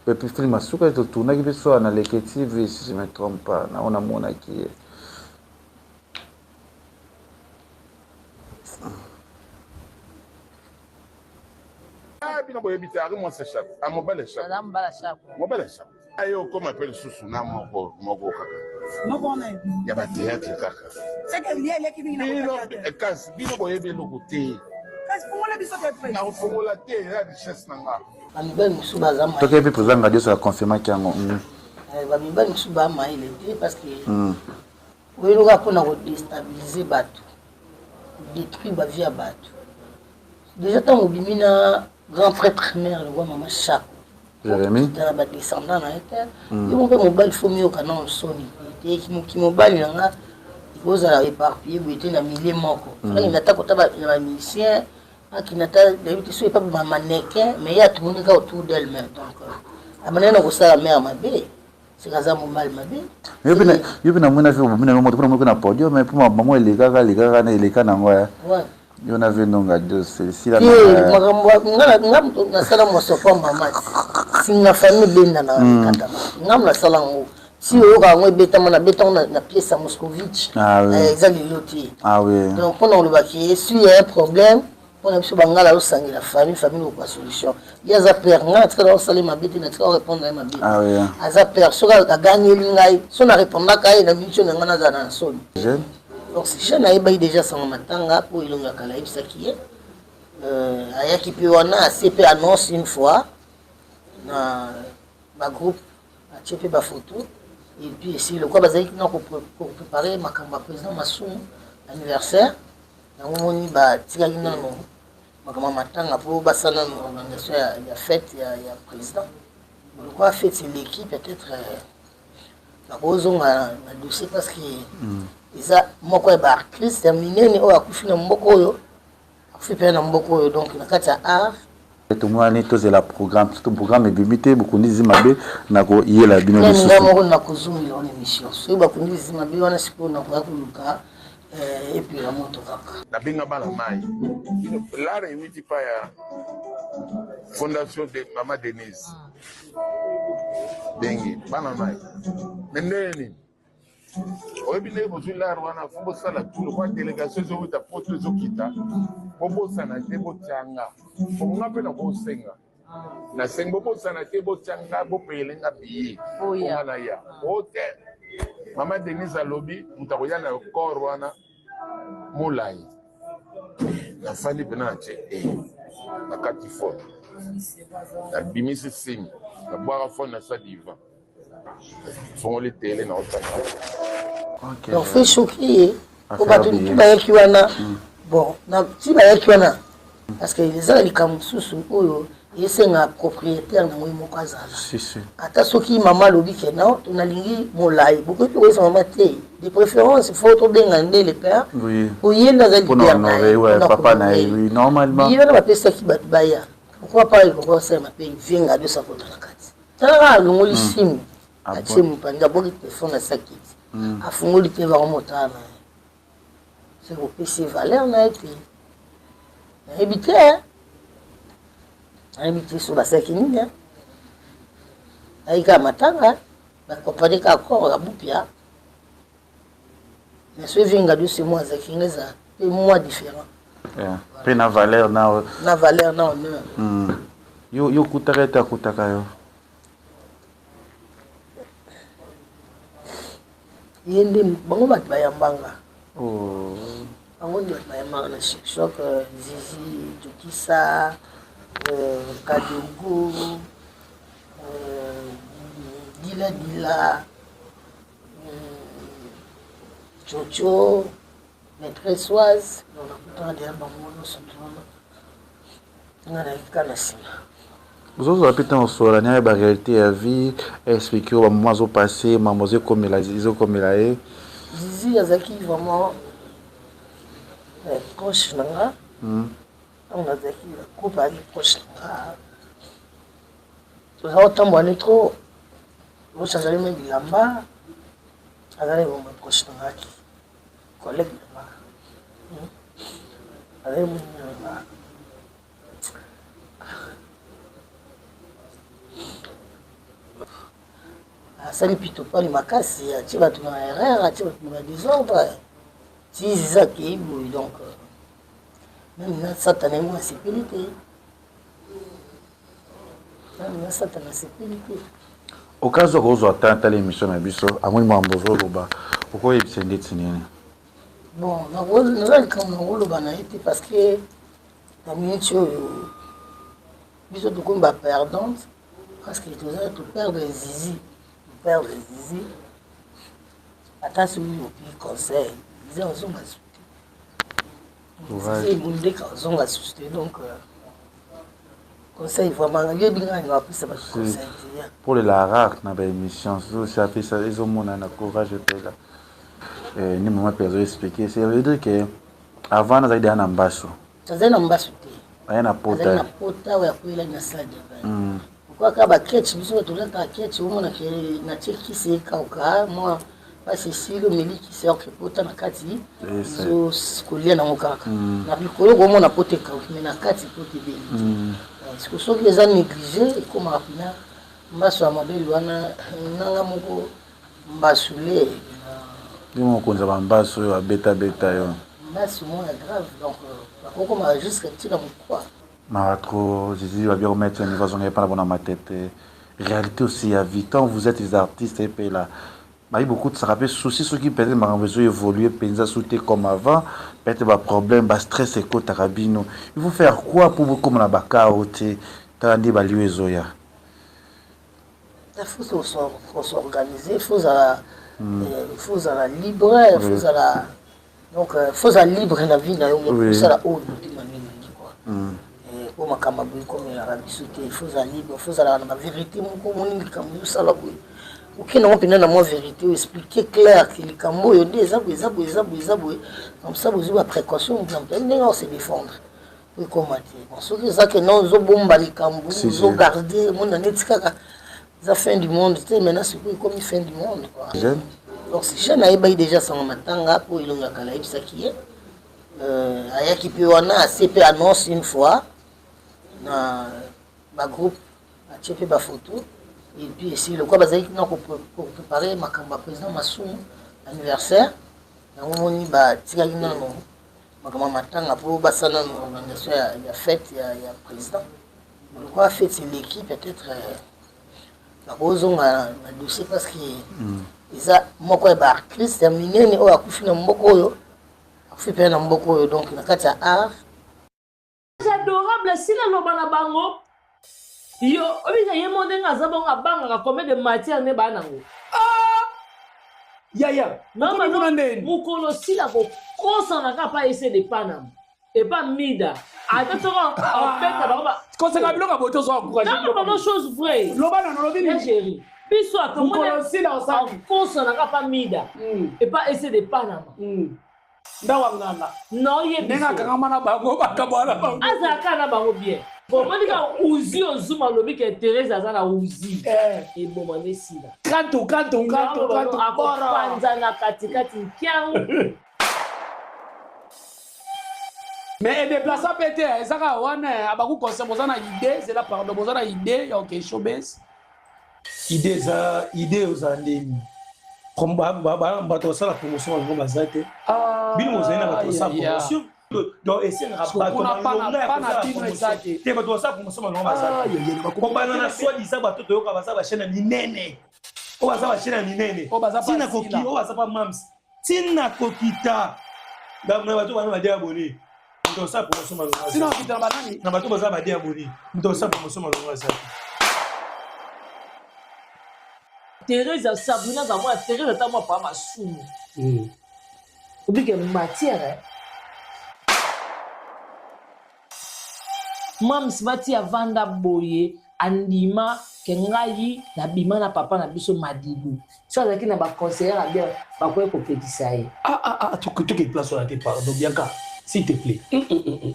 et puis film asuka totournaki mpe soa na Leke TV si je me trompe pas na oyo namonaki ye. Ah, bino boyebi te ari mwasi ya shako ah, mobali ya shako Aza mobali ya shako. mobali ya shako aye okoma mpe lisusu na moko moko kaka moko wana ya bateatre kaka seke lia eleki mingi na bino kotala te. eh, kasi bino boyebi eloko te kasi fongola biso te pre nakofongola te eza richesse na nga bamibali mosusu baza toki mpe président Ngadios aconfirmaki yango mm. Eh, bamibali mosusu baa mayele te parce que Mm. oyeloka mpona kodestabilize bato kodetruire bavie ya bato Dejà tango obimi na grand prêtre mère lokwa mama Shako. Jérémie. Na ba descendant na ye te. Mm. Yo moko mobali faut miyoka na soni. Te ki mobali na nga ekozala éparpillé boye te na milieu moko. Mm. Fallait nata kota ba ba musicien akina ta nayebi te soki epa ba mannequin mais ye atourne kaka autour d'elle même donc euh, abandaki na kosala mère mabe. Seka aza mobali mabe. Yo pe yo pe na mona fe obimi na moto pona moko na podium mais pona maman elekaka elekaka na eleka na ngo. Ouais. Yo na ve nonga dos sila na. Makambo nga nga nasala mosopo mama. Singa famille benda na hmm. kata. Nga nasala ngo. Si oyoka yango ebetama na beta na, na pièce ya Moscovitch. Ah, oui. Eh, eza lelo te. Ah, oui. Donc pona olobaki si y a un problème pona biso bangala azosangela famille famille okoka solution ye aza père ngai natikala osala mabe te natikala orépondre ye mabe ah aza père soki agangeli ngai so na répondaka ye na miniti oyo na ngai nazala na soni donc jeune ayebaki déjà sango matanga mpo elongi ya kala ayebisaki ye euh, ayaki mpe wana asie mpe annonce une fois na bagroupe atie mpe bafoto et puis esili lokola bazalaki na koprépare makambo ya président masumu anniversaire Yango omoni batikaki nano makambo ya matanga mpo basala nano organisation ya, ya fete ya, ya président. Lokola fete eleki peut-être euh, bakozonga na dossier parce que mm. eza moko ya baartiste ya minene oyo akufi na mboka oyo akufi mpe na mboka oyo donc na kati ya art tomonani tozela programme surtout programme ebimi te bokundi zi mabe nakoyela bino lisusu moko nakozongela wana émission soki bakundi zi mabe wana sikoyo nakoya koluka. Eh, epela moto kaka. Nabenga bana mayi. Lara ewiti pa ya fondation de mama Denise. Bengi bana mayi. Me ndenge nini? Oyebi ndenge bozwi lar wana fo bosala tout lokola delegation ezowuta poto ezokita bobosana te botyanga po nga mpe nakosenga nasengi bobosana te botya nga bopeyele nga biye po nga naya o te mama denise alobi moto akoya na corps wana molai nafandi mpena na tie e nakati fone nabimisi simi nabwaka fone na sa divan fongoli tele na otanga donc fait choqué ye po bato tu bayaki wana hmm. bon ti bayaki wana parce que eza na likambo mosusu oyo esenga propriétaire nango ye moko azala ata soki mama alobi ke non nalingi molai bokoki koyesa mama te de préférence faut tobenga nde le père oye nde aza leader na ye ye wana bapesaki bato baya pourquoi pas ekoki kosalema mpe venga biso akota na kati Tala kaka alongoli hmm. sim atie mopanzi abwaki telefone na sakiti hmm. afungoli te bango motala na ye se kopesi valeur na ye te nayebi te nayebi te so basalaki nini ayi kaka matanga bakompani kaka kor ya bupia mais soki vinga du c'est moi azalaki nga eza pe moi différent mpe na valeur na na valeur na honneur hmm. yo yo okutaka ete akutaka yo ye nde bango bato bayambanga oh. bango nde bato bayambanga na shok euh, zizi jokisa euh, kadogo euh, dila dila Coco, maîtresse Oise, donc nakutana deja bango nyonso wana nga nayaki kaka na nsima. Ozozwa mpe ntango osolola naye ba réalité ya vie, explique yo ba moment azo passe, mambo ezokomela ezokomela ye. Zizi azalaki vraiment eh, proche na nga hmm. ntango nazalaki na groupe azalaki proche na nga toza kotambola ne trop Roche azali me bilamba azali vraiment proche na nga ki collègue na nga hmm. azali moninga na nga asali pitopali makasi atie bato na erreur atie bato na desordre ti ziza akei boye donc euh, meme na satana ye moko asepeli te Au cas où akozwa temps atala emission na biso amoni makambo ozoloba okoyebisa ye ndeti nini? Bon, naza likambo nakoloba na ye te parce que na minute oyo biso tokomi ba perdante parce que toza toperdre zizi toperdre zizi ata soki opi conseil zizi azonga su te Mundeka ozonga susu te donc euh, conseil vraiment yebi ngai nga apesa bato conseil te pour la rare na ba émission surtout apesa ezomona na courage epela eh, ni mama mpe azo expliquer ça veut dire que avant nazali deja na mbasu azali na mbasu te aye na pota na pota oyo akwelaki na salle de bain hmm. pourquoi kaka baketch biso bato tolataka ketch omona ke natie kisi ekauka mwa pasi esili omeli kisi oke pota na kati kolia nango kaka hmm. na likolo komona pota ekauki me na kati pota ebeli te hmm. siko soki eza néglige ekomaka mpena mbasu ya mabele wana nanga moko mbasule yo mokonzi ya bambasu oyo abetabeta yo mbasu moko ya grave donc bakokoma jusque ntina mokwa Mawa trop, Jesus va bien remettre niveau azonga epa na bona matete. Réalité aussi ya vie quand vous êtes les artistes epe là bayi bokotisaka mpe souci soki peut-être makambo ezo évoluer mpenza su te comme avant peut-être ba problème ba stress ekotaka bino il faut faire quoi pour bokoma na bakao te tala nde balio ezoya Il faut s'organiser, il faut ozala hmm. euh, il faut ozala libre, il faut ozala donc euh, faut ozala libre na vie na yo moko osala oyo motema nini elingi quoi hmm. eh, po makambo ya boye ekomelaka biso te il faut ozala libre il faut ozalaka na baverité moko omoni likambo osala boye okende yango mpenza na mwa vérité oyo explique clair ke likambo oyo nde eza boye eza boye eza boye eza boye comme ça bozwi baprécaution moto na moto ayebi ndenge ose défendre po ekoma te bon soki eza ke non ozobomba likambo ozogarde omona neti kaka eza fin du monde te maintenant sikoyo ekomi fin du monde quoi jeune. Oxygène ayebaki déjà sango matanga mpo elongi ya kala ayebisaki ye. Euh, ayaki mpe wana asie mpe annonce une fois na bagroupe atie mpe bafoto et puis esili lokola bazalaki na koprépare makambo ya président masumu anniversaire yango moni batikaki nano makambo ya matanga mpo basala nano organisation ya, ya fête ya, ya président lokola fête eleki peut-être euh, bakozonga na dossier parce que mm. eza moko ya baartiste ya minene oyo akufi na mboka oyo akufi mpe na mboka oyo donc na kati ya art adorable sila loba na bango yo obika ye mo ndenge aza bongo abangaka combien de matière nde baa nango ah! yaya mokolo sila kokosana kaka pa ese de panama epa mida ata soko apeta bango koseka biloko ya boye tozo encourage bango chose vraie loba nano lobi nini chérie biso atomoniakosana pa mida hmm. epa ese de panama hmm. ndako ya nganga ndenge akangama na bango bakabwana bango azalaka na bango bien omoni kaka uzi ozuma alobi ke therese aza na uzi eh. eboma nde sila kanto kanto kanto kanto akopanzana katikati nkiangu mais edeplaça mpe te eza kaka wana eh, abaku conseil boza na idée zela pardon boza na idée ya okei showbase idée eza idée ozala ndeni bato basala promotion bango baza te ah, bino bozali na bato basala promotion donc esengaka bato malonga ya kosala promotion te bato basala promotion malonga baza ah, te kobanda na soi disant bato toyoka baza bachaine ya minene oyo baza bachaine ya minene ntina koki oyo baza pa mams Tina kokita na bato bana bade abonné moto asala promotion malonga tina kokita na banani na bato baza bade abonné moto asala promotion malonga aza Theresa Sabrina aza mwana Theresa ata mwa pa masumu hmm. obike matière eh? Mams batia vanda boye andima ke ngai nabima na papa na biso madilu so azalaki na baconseiller ya bien bakoki kopekisa ye ah, ah, ah, toke place wana te pardon bianca s'il te plaît mm, mm, mm, mm.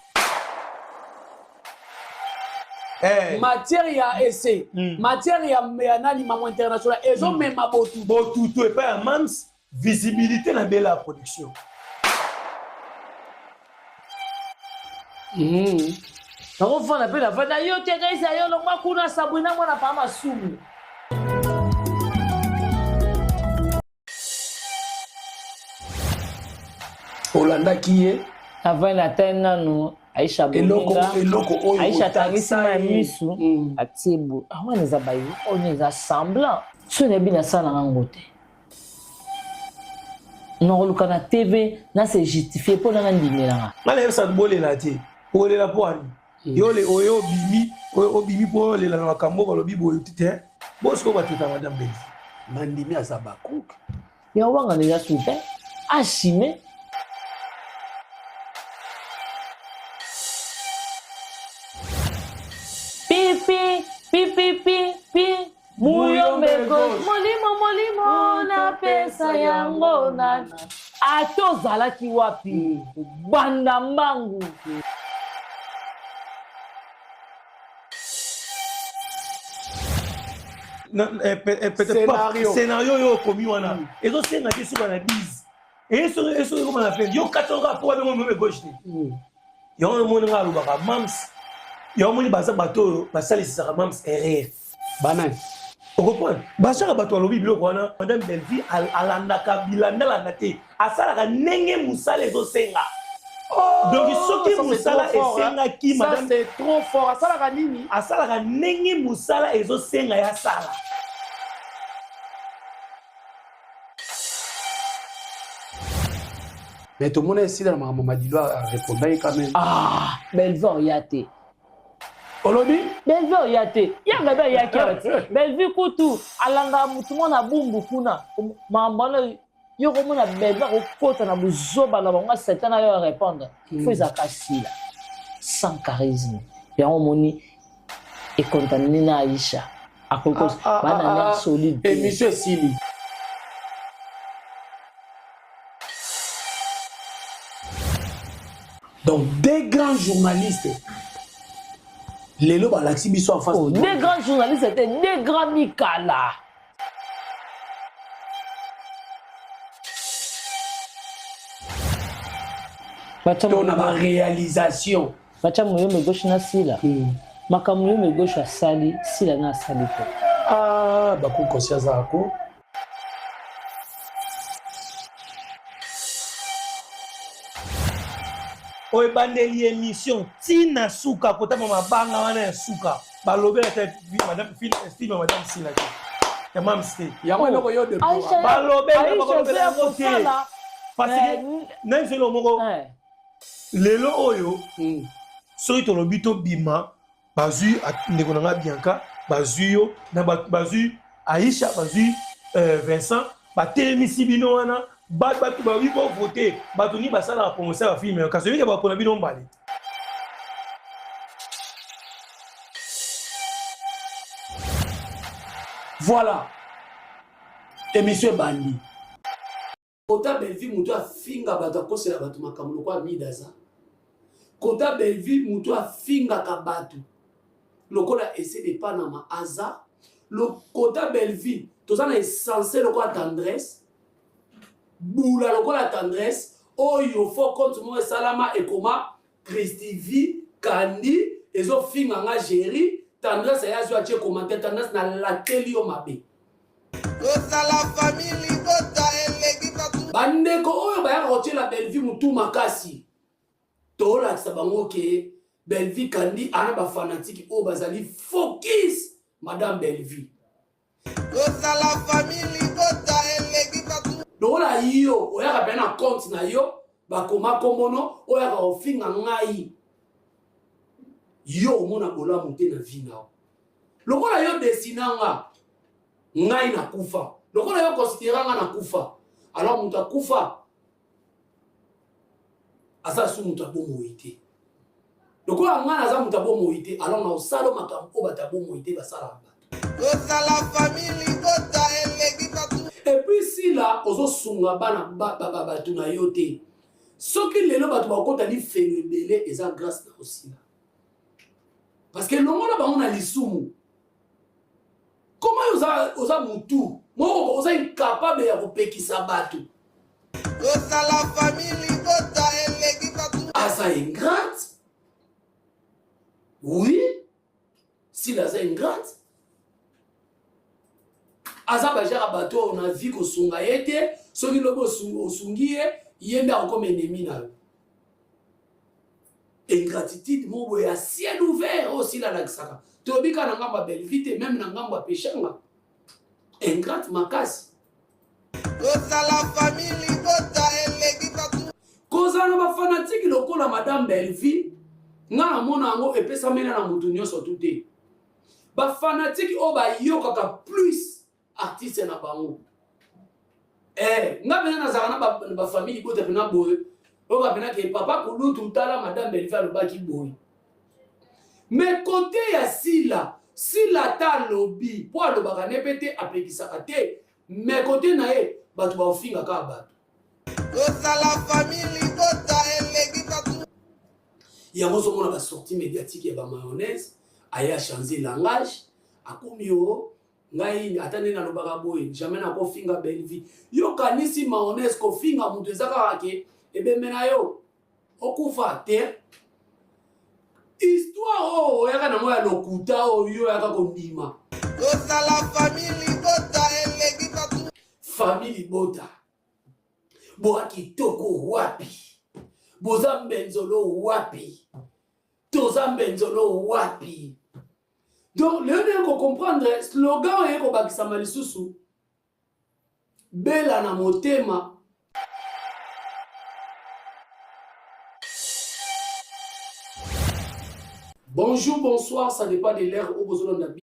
Hey. matière ya essai mm. matière ya, ya nani mamo international ezomema mm. botutu botutu epai ya mams visibilité na bela production mm. nakofanda mpe nafanda yo te kaisa yo longwa kuna sabrina mwana pa masumu olandaki ye avai na tai nanu aisha boninga eloko oyo aisha atangisi mai misu mm. atie bo ah, wana eza bayo oyo eza semblant soki nayebi nasalaka yango te nakoluka na tv na se justifie mpo nanga ndimelanga nga nayebisa bolela te olela mpo ani hmm. yo oyo obimi obimi mpo olela na makambo balobi boye te bosiko bateta madame belvi mandimi aza bakuke ya wanga eza sultan asime pipi pipi pipi Muyombe gauche molimo molimo napesa yango na ata ozalaki wapi obanda mbangu eh, eh, scénario oyo okomi wana hmm. ezosenga te suka na bise esoki ekoma na fin yo kati oka po babengo muyombe gauche te hmm. yango omoni nga alobaka mams yango omoni baza bato oyo basalisisaka mams erreur banani okomprendre bazaka bato alobi biloko wana madame bellevie alandaka bilandalanda te asalaka ndenge mosala ezosenga oh, donc soki mosala esengaki madame c'est trop fort asalaka nini asalaka ndenge mosala ezosenga ya sala mais tomona esila na makambo madilo arépondaki quand même ah bellevue oya te olobi bellevue oya te yanga be ayaki awa ti bellevue kutu alandaka motu mwana bumbu kuna makambo wana yo komona bellevue akokota na buzoba na bango satan na yo arépondre hmm. fo ezalaka sila sans charisme yango omoni econtamine na aisha akoki ah, ah, bana ah, ah, solide émission esili donc deux grands journalistes lelo balakisi biso en face oh, deux grands journalistes te deux grands mikala. To na ba réalisation. Bacha muyombe gauche na sila. Hmm. Makambo muyombe gauche asali, sila na asali te. Ah, bako conscience ako. oyo ebandeli émission ntina suka kotama mabanga wana ya suka balobela te film ya madame sila te ya mams te yango eloko yo balobela bakolobela yango te parce que na biso eloko moko lelo oyo hmm. soki tolobi tobima bazwi ndeko na nga bianca bazwi yo na bazwi aisha bazwi euh, vincent batelemisi bino wana bato babi bovote bato nini basalaka promotion ya bafilme kasi oyebike bapona bino mbale Voilà. Émission ebandi. Kota Bellevue mutu afinga bato akosela bato makambo lokola Mida aza. Kota Bellevue mutu afingaka bato lokola Ese de Panama aza. Kota Bellevue toza na essentiel lokola tendresse bula lokola tendresse oyo faux compte moko esalama ekoma Christivie Kandi ezo finga nga Jerry tendresse aya azwi atie commentaire tendresse na lateli yo mabe. Kozala famille libota eleki batu. Bandeko oyo bayaka kotiela Bellevue mutu makasi tolakisa bango ke Bellevue Kandi ana ba fanatiki oyo bazali focus Madame Bellevue. Kozala famille libota eleki batu. Lokola yo oyaka mpe na compte na yo bakoma kombono oyaka kofinga ngai yo omona bolamu te na vie na yo lokola yo desina nga ngai nakufa lokola yo considera nga nakufa alors moto akufa aza su moto ya bomoi te lokola ngai naza moto ya bomoi te alors na osala makambo oyo bato ya bomoi te basalaka bato kozala famille libota eleki bato epuis sila ozosunga bana bato na yo te soki lelo bato bakota lifelo ebele eza grâce na osila parce que longola bango na lisumu Comment oza oza mutu moko oza incapable ya kopekisa bato. Kozala famille libota eleki bato. Aza ingrate. Oui. Sila aza ingrate. Aza bajara bato oyo na vie kosunga ye te soki lobi osungi ye ye nde akokoma ennemi na yo. Ingratitude moko boye ya ciel ouvert oyo sila alakisaka tolobi kaka na ngambo ya bellevue te meme na ngambo ya peshanga ingrate makasi kozala famille libota eleki bato kozala na bafanatiki lokola madame bellevue nga namona yango epesamela na motu nyonso tu te bafanatiki oyo bayokaka plus artiste na bango eh nga mpenza nazalaka na bafamille libota mpena boye oyo bapena ke papa kulutu tala madame belive alobaki boye mais kote ya sila sila ata alobi mpo alobaka ne mpe te apekisaka te mais kote na ye bato baofinga kaka bato kozala famille libota eleki bato yango ozomona basortie médiatique ya bamayonnaise aye achange langage akomi o ngai ata nde nalobaka boye jamais nakofinga bellevie yo kanisi mayonnaise kofinga moto eza kaka ke ebembe na yo okufa te histoire oyo oyaka nango ya lokuta oyo yo oyaka kondima kozala famille libota eleki bato famille libota boa kitoko wapi boza mbenzolo wapi toza mbenzolo wapi donc lelo ndenge kocomprendre slogan oyo ekobakisama lisusu bela na motema Bonjour, bonsoir, ça dépend de l'heure où vous avez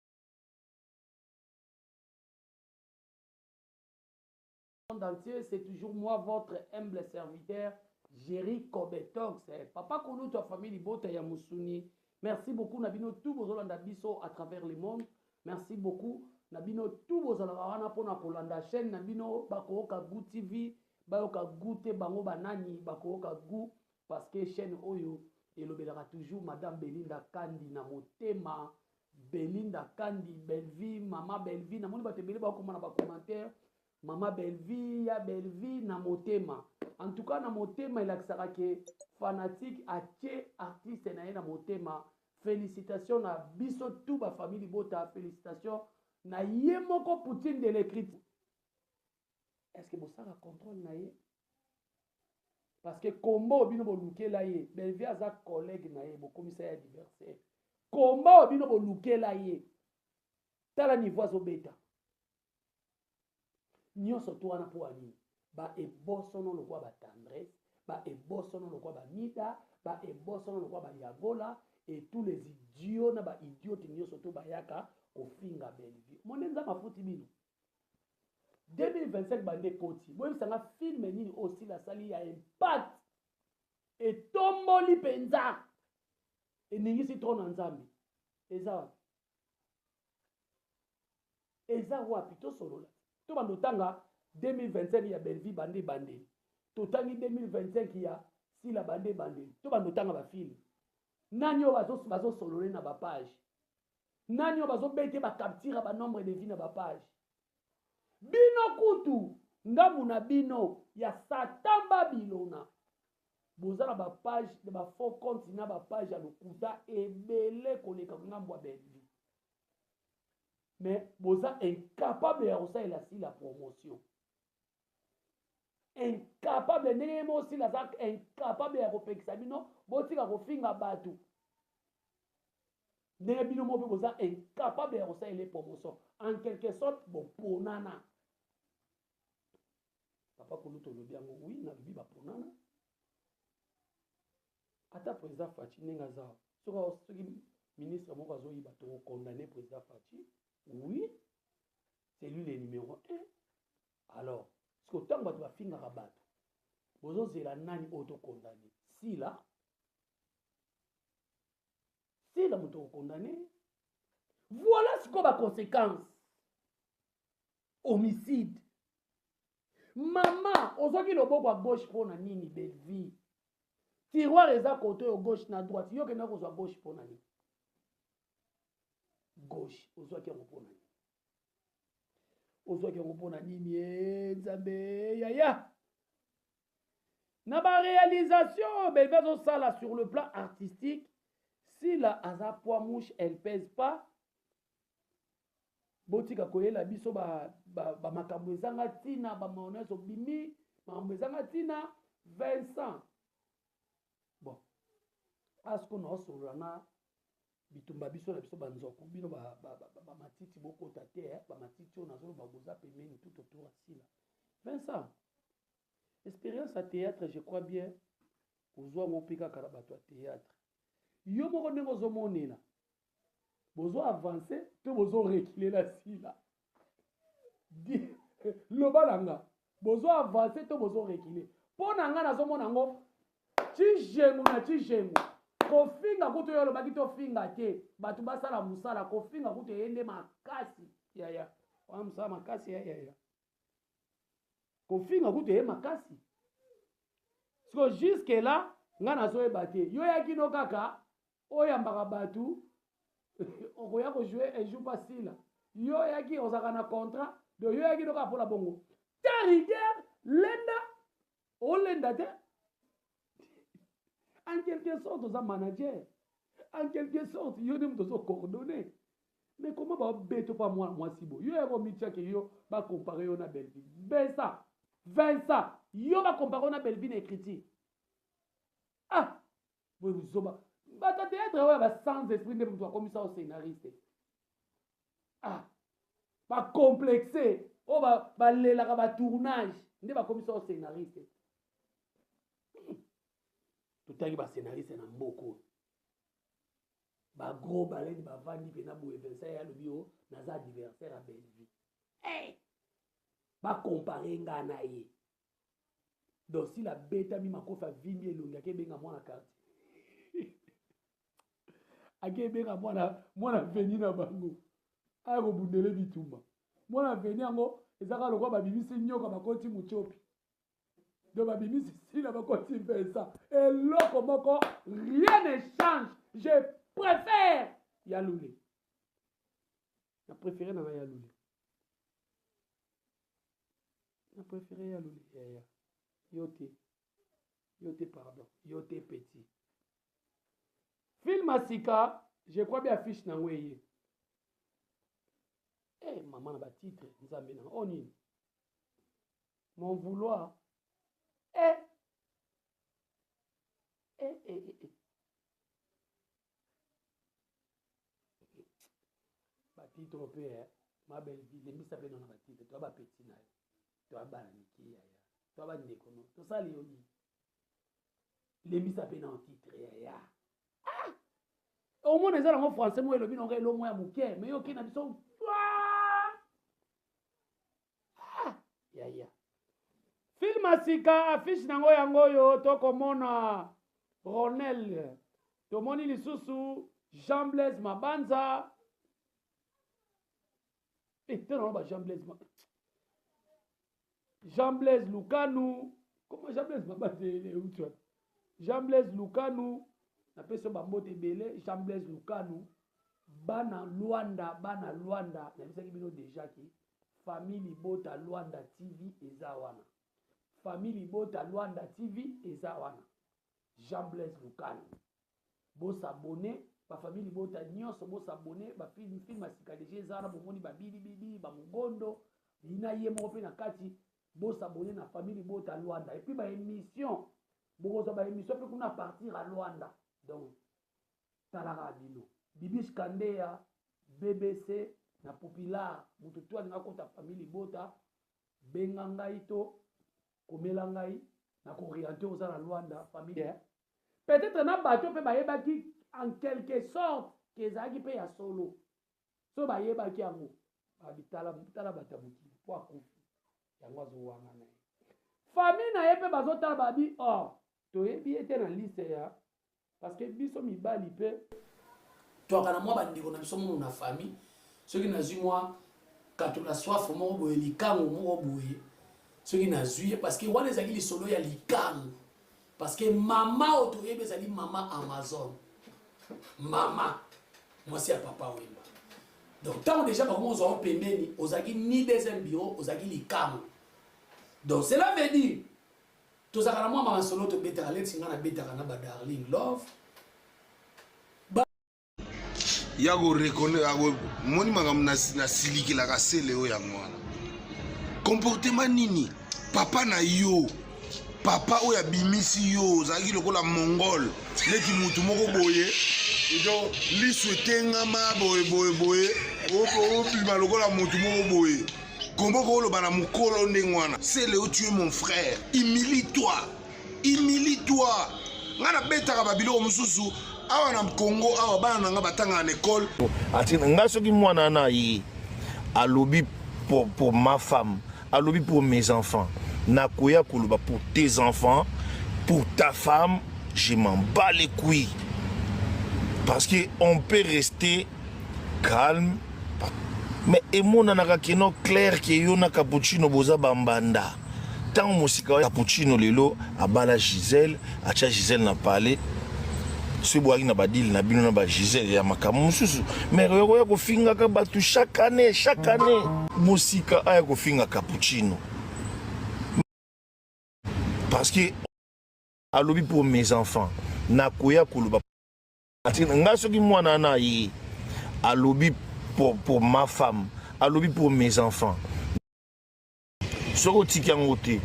monde entier, c'est toujours moi, votre humble serviteur, Jerry Kobetox. Eh, papa Kouloutou, famille Libota ya Musuni. Merci beaucoup, Nabino, tout bozolanda biso à travers le monde. Merci beaucoup, Nabino, tout bozalaka wana pona kolanda chaîne Nabino, bakoyoka Goût TV, bayoka goût te bango banani, bakoyoka goût parce que chaîne oyo elobelaka toujours Madame Belinda Kandi na motema Belinda Kandi, Bellevue, Mama Bellevue, namoni bato ebele bakoma na ba commentaire Mama Bellevue, ya Bellevue na motema. En tout cas na motema elakisaka ke fanatique atie artiste na ye na motema. Felicitations na biso tout ba famille libota, felicitations na ye moko Poutine de l'écriture. Est-ce que bosala contrôle na ye? Parce que kombo bino bolukela ye, Bellevue aza collègue na ye, bokomisa ye adversaire. Kombo bino bolukela ye. Tala niveau azobeta. Nyonso to wana mpo ya nini? Ba ebosono lokola ba tendresse, ba ebosono lokola ba mida, ba ebosono lokola ba yagola et tous les idiots na ba idiotes nyonso to bayaka kofinga Bellevue. Monde Nzambe afuti bino. 2025 bande ekoti. Boyebisa nga film nini oyo Sila asali ya impact etomboli penza eningisi trône ya Nzambe. Eza wapi? Eza wapi? Tosolola. Tobanda otanga 2025 ya Bellevue bande ebandeli. Totangi 2025 ya Sila bande ebandeli. Tobanda otanga ba film. Nani oyo bazo bazosolole na ba page? Nani oyo bazobete ba capture ba nombre de vie na ba page? Bino kutu ngambu na bino ya Satan Babilona boza na ba page ba faux compte na ba page ya lokuta ebele koleka ngambu ya Bellevue. Mais boza incapable ya kosalela Sila promotion. Incapable ndenge ye moko Sila aza incapable ya kopekisa bino botika kofinga bato. Ndenge bino moko mpe boza incapable ya kosalela promotion. En quelque sorte boponana. Papa Kulutu olobi yango, oui nalobi baponana. Ata président Fatshi ndenge aza soki soki ministre moko azoyiba tokokondane président Fatshi, oui c'est lui le numéro 1. Alors siko ntango bato bafingaka bato bozozela nani oyo tokondane? Sila, Sila moto okondane. Voilà sikoyo ba conséquences. Homicide. Mama, ozwaki loboko ya gauche mpo na nini Bellevue? Tiroir eza kote oyo gauche na droite. Yo okenda kozwa gauche mpo na nini? Gauche, ozwaki yango mpo na nini? Ozwaki yango mpo na nini? Eh, Nzambe, yaya. Na ba réalisation oyo Bellevue azosala sur le plan artistique, Sila aza poids mouche, elle pèse pas. Botika koyela biso ba, ba, ba makambo ezanga ntina, ba mayonnaise obimi, makambo ezanga ntina. Vincent, bon, asko naosolola na bitumba biso na biso banzoko bino ba, ba, ba, ba matiti bokota te eh, ba matiti oyo nazoloba boza pembeni tout autour ya Sila. Vincent, Experience ya theatre je crois bien ozwa yango mpe kaka na bato ya theatre. Yo moko ndenge ozomonela bozo avance to bozo reculer na Sila. Loba na nga bozo avance to bozo reculer. Mpo na nga nazomona yango cijengu na cijengu. Kofinga kutu yo olobaki tofinga te, bato basala mosala, kofinga kutu eye nde makasi yaya. Wana mosala makasi ya yaya. Kofinga kutu eye makasi. Siko jusque là nga nazoyeba te. Yo yaki no kaka oyambaka batu okoya ko jouer un jour pas sila. Yo yaki ozalaka na contrat donc yo yaki no kaka mpo na bongo. Ta rigueur lenda olenda te. En quelque sorte oza manager. En quelque sorte yo nde moto ozo coordonner. Mais comment ba beto pa mwana mwasi bo? Yo yako mitia ke yo ba comparer yo na Bellevue. Vincent, Vincent, yo ba comparer yo na Bellevue na écriture. Ah, boye buzoba. Bata théâtre oyo ba sans esprit nde mutu akomisa yo scénariste. Ah, ba complexé oyo ba balelaka ba tournage nde bakomisa yo scénariste. Totangi ba scénariste na mboka oyo. Ba gros baleine bavandi pena boye Vincent ye alobi o naza adversaire ya Bellevue. Hey! Ba comparer nga na ye. Donc s'il abetami makofi avimbi elongi ake benga mwana quartier. Ake benga mwana mwana veni na bango. Aya kobundele bitumba. Mwana veni yango ezaka lokola babimisi nyoka bakoti muchopi. Donc babimisi Sila bakoti Vincent. Eloko moko rien ne change. Je préfère ya Lule. Na préféré na nga ya Lule. Na préféré ya Lule. Ya ya. Yo te. Yo te pardon, yo te petit. Film ya sika, je crois bien affiche nango eye. Eh hey, maman na ba titre nzambe na oh nini? Mon vouloir. Eh eh eh eh. eh. Ba titre pe eh. Ma belle vie, lembisa pe na ba titre, toi ba petit na yo. Toi bana mike yaya. Toi ba ndeko no. Tosali yo nini? Lembisa pe na titre yaya. Ah! Omona eza nango français moko elobi nango elomo ya moke, mais yo okei na biso ah! Yaya. Film ya sika affiche nango yango oyo tokomona Ronel tomoni lisusu Jean Blaise Mabanza eh, te naloba Jean Blaise Ma... Jean Blaise Lukanu comment Jean Blaise Mabanza euti wapi Jean Blaise Lukanu napesi yo bambote ebele Jean Blaise Lukanu bana Luanda bana Luanda nayebisaki bino deja ki Famille libota Luanda TV eza wana. Famille libota Luanda TV eza wana. Jean Blaise Lukano. Bo s'abonner ba famille libota nyonso bo s'abonner ba film film ya sika deja eza wana bomoni ba bidi bidi ba mugondo na ye moko pe na kati bo s'abonner na famille libota Luanda et puis ba émission bokozwa ba émission pe kuna à partir à Luanda donc Tala kaka bino. Bibiche Kandeya, BBC na Populaire, moto tout alinga akota famille libota, benga ngai to komela ngai na ko orienter oza na Luanda famille. Yeah. Peut-être na bato pe bayebaki en quelque sorte que ezalaki pe ya solo. So bayebaki yango, babi tala tala bato ya mokili po akufi. Yango azowangana ye. Famille na ye pe bazotala babi oh toyebi ye te na liste ya Parce que biso mibali pe twaka na mwa bandeko na biso mono na famille soki nazwi mwa katola soif moko boye likango moko boye soki nazwi ye parce que wana ezalaki lisolo ya likango parce que mama oyo toyebi ezali mama amazon mama mwasi ya papa wemba donc ntango deja bakomi kozwa yo pembeni ozalaki ni deuxième bureau ozalaki likango donc cela veut dire Tozalaka na mwa masolo tobetaka neti nga nabetaka na ba darling love. Ba ya ko reconnaître ako moni makambo na nasilikelaka sele oyo yango wana comportement nini papa na yo papa oyo abimisi yo ozalaki lokola mongol neti mutu moko boye edo lisu etengama boye boye boye obima lokola mutu moko boye Comment koloba na mukolo ndenge wana? Celeo tu es mon frère. Humilie toi. Humilie toi. Nga na betaka ba biloko mususu awa na Congo awa bana na nga batanga na école. Atina nga soki mwana na ye alobi pour, pour ma femme, alobi pour mes enfants. Nakoya koloba pour tes enfants, pour ta femme, je m'en bats les couilles. Parce que on peut rester calme mais emonanaka kino clair ke yo na cappuccino boza bambanda ntango mosika cappuccino lelo abala gisele atya gisele na palais soki boyaki na badile na bino na bagisele ya makambo mosusu mais oyakoya kofingaka bato chaque année chaque année mosika aya kofinga cappuccino parce que alobi pour mes enfants nakoya koloba Nga soki mwana na ye alobi pour, pour ma femme, alobi pour mes enfants. Soki otiki yango te,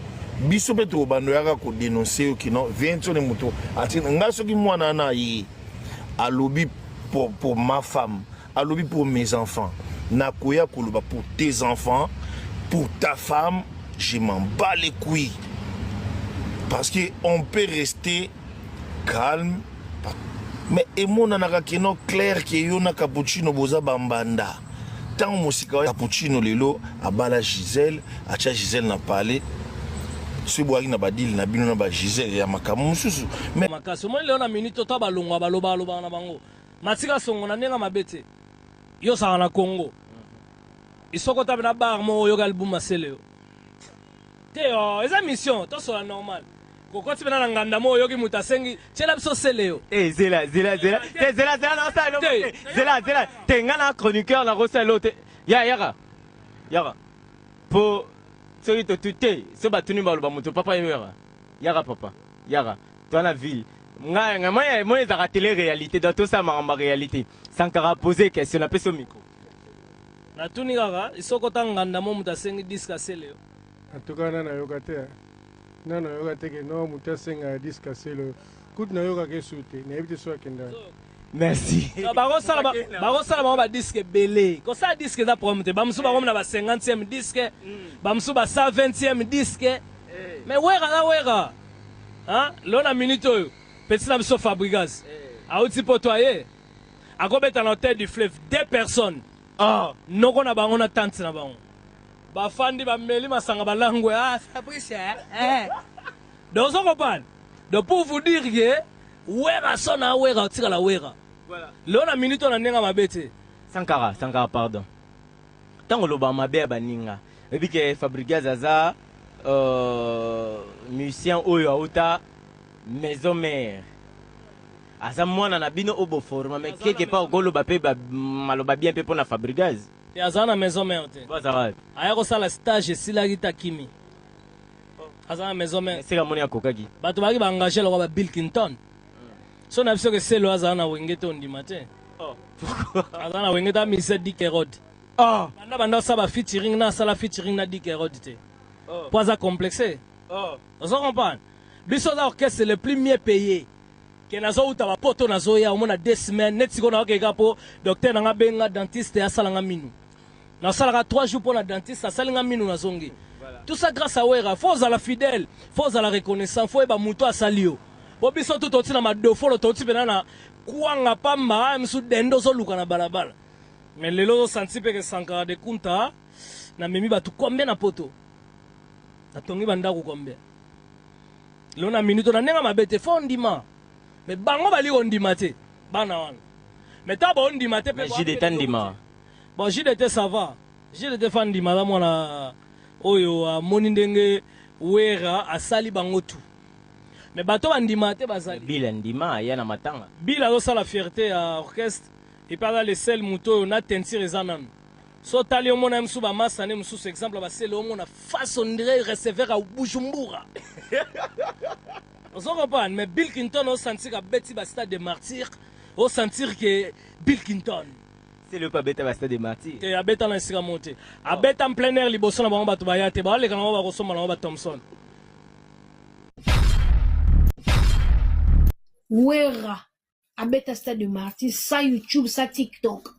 biso mpe tokobanda oyaka kodenonse yo kino viensone moto atiki nga soki mwana na ye alobi pour, pour ma femme, alobi pour mes enfants. Nakoya koloba pour tes enfants, pour ta femme, je m'en bats les couilles. Parce que on peut rester calme mais emonanaka kino clair ke yo na cappuccino boza bambanda ntango mosika cappuccino lelo abala gisele atya gisele na palais soki boyaki na badile na bino na bagisele ya makambo mosusu mais makasi omoni lelo na minute to balongwa balobaka lobaka na bango matika songo na ndenge mabe te yo osaka na congo isokota na bar moko oyoka album asele yo te oh, eza mission tosola normal kokoti pena na nganda mo oyoki moto asengi tiela biso sele yo eh, zela zela zela te zela zela nakosala eloko te zela zela te nga na chroniqueur nakosala eloko te ya yaka yaka po soki totu te so batuni baloba moto papa yo yaka yaka papa yaka. Toi na ville. Nga nga moi moi ezaka télé réalité donc tosala makambo ya réalité. Sankara poser question na peso micro. Natuni kaka isokota nganda mo moto asengi disque asele yo. En tout cas, nana yoka te. Hein. Nana yoka te que non moto asenga disque asele yo. Kutu nayokaka esu te, nayebi te soki akenda. Merci. Bakosala bakosala bango ba disque ebele. Kosala disque eza problème te. Bamosusu bakomi na ba 50e disque, bamosusu ba 120e disque. Mais Werra na Werra. Hein? Lelo na minute oyo, petit na biso Fabrigas auti poto aye akobeta na hotel du fleuve deux personnes. Ah, noko na bango na tante na bango. Bafandi bameli masanga balangwe. Ah, Fabrice eh. eh. Donc ozo comprendre? Donc pour vous dire que Werra son na Werra otikala Werra. Voilà. Lelo na minute oyo na ndenge mabe te. Sankara, Sankara pardon. Tango oloba mabe ya baninga, oyebi ke Fabrigaz aza euh, musicien oyo auta maison mère. Aza mwana na bino oyo boforma mais quelque part okoloba pe ba maloba bien pe pona Fabrigaz. Te aza na maison mère te. Baza wapi? Aya kosala stage esilaki te akimi. Aza na maison mère. Esika moni akokaki. Bato bazalaki ba engage lokola ba Bill Clinton. So na biso ke Selo azala na Wenge te ondima te. Oh. Aza na Wenge ta musicien Dick Herod. Oh. Banda banda osala ba featuring na asala featuring na Dick Herod te. Oh. Po aza complexe. Oh. Ozo comprendre? Biso oza orchestre le plus mieux payé. Ke nazo uta ba poto nazoya omona deux semaines net sikoyo nakokeka po docteur nanga benga dentiste asala nga minu. Nasalaka 3 jours pona dentiste asali nga minu nazongi. Tout ça grâce à Werra. Faut ozala fidèle, faut ozala reconnaissant, faut oyeba mutu asali yo. Po biso tout touti na madofolo, touti pena na kwanga pamba, misu dendo ozoluka na balabala. Mais lelo ozo sentir pe ke Sankara de Kunta namemi batu combien na poto? Natongi ba ndaku combien? Lelo na minute na ndenge mabe te, faut ondima. Mais bango bali kondima te, bana wana. Mais tango baondima te pe Mais JDT andima. Bon JDT ça va. JDT fa ndima aza mwana oyo amoni ndenge Werra asali bango tout. Mais bato bandima te bazali. Bill andima aya na matanga. Bill azosala fierté ya orchestre et puis aza le seul moto oyo na teinture eza nanu. So otali omona ye mosusu ba masta ne mosusu exemple ba sele omona face on dirait receveur ya Bujumbura. Ozo comprendre mais Bill Clinton o sentir abeti ba stade de martyrs, o sentir que Bill Clinton. Sele pe abeta ba stade de martyrs. Te abeta na esika moko te. Abeta en plein air liboso na bango bato baya te, baleka na bango bakosomba na bango ba Thomson. Werra abeta stade de martyrs sans YouTube sans TikTok.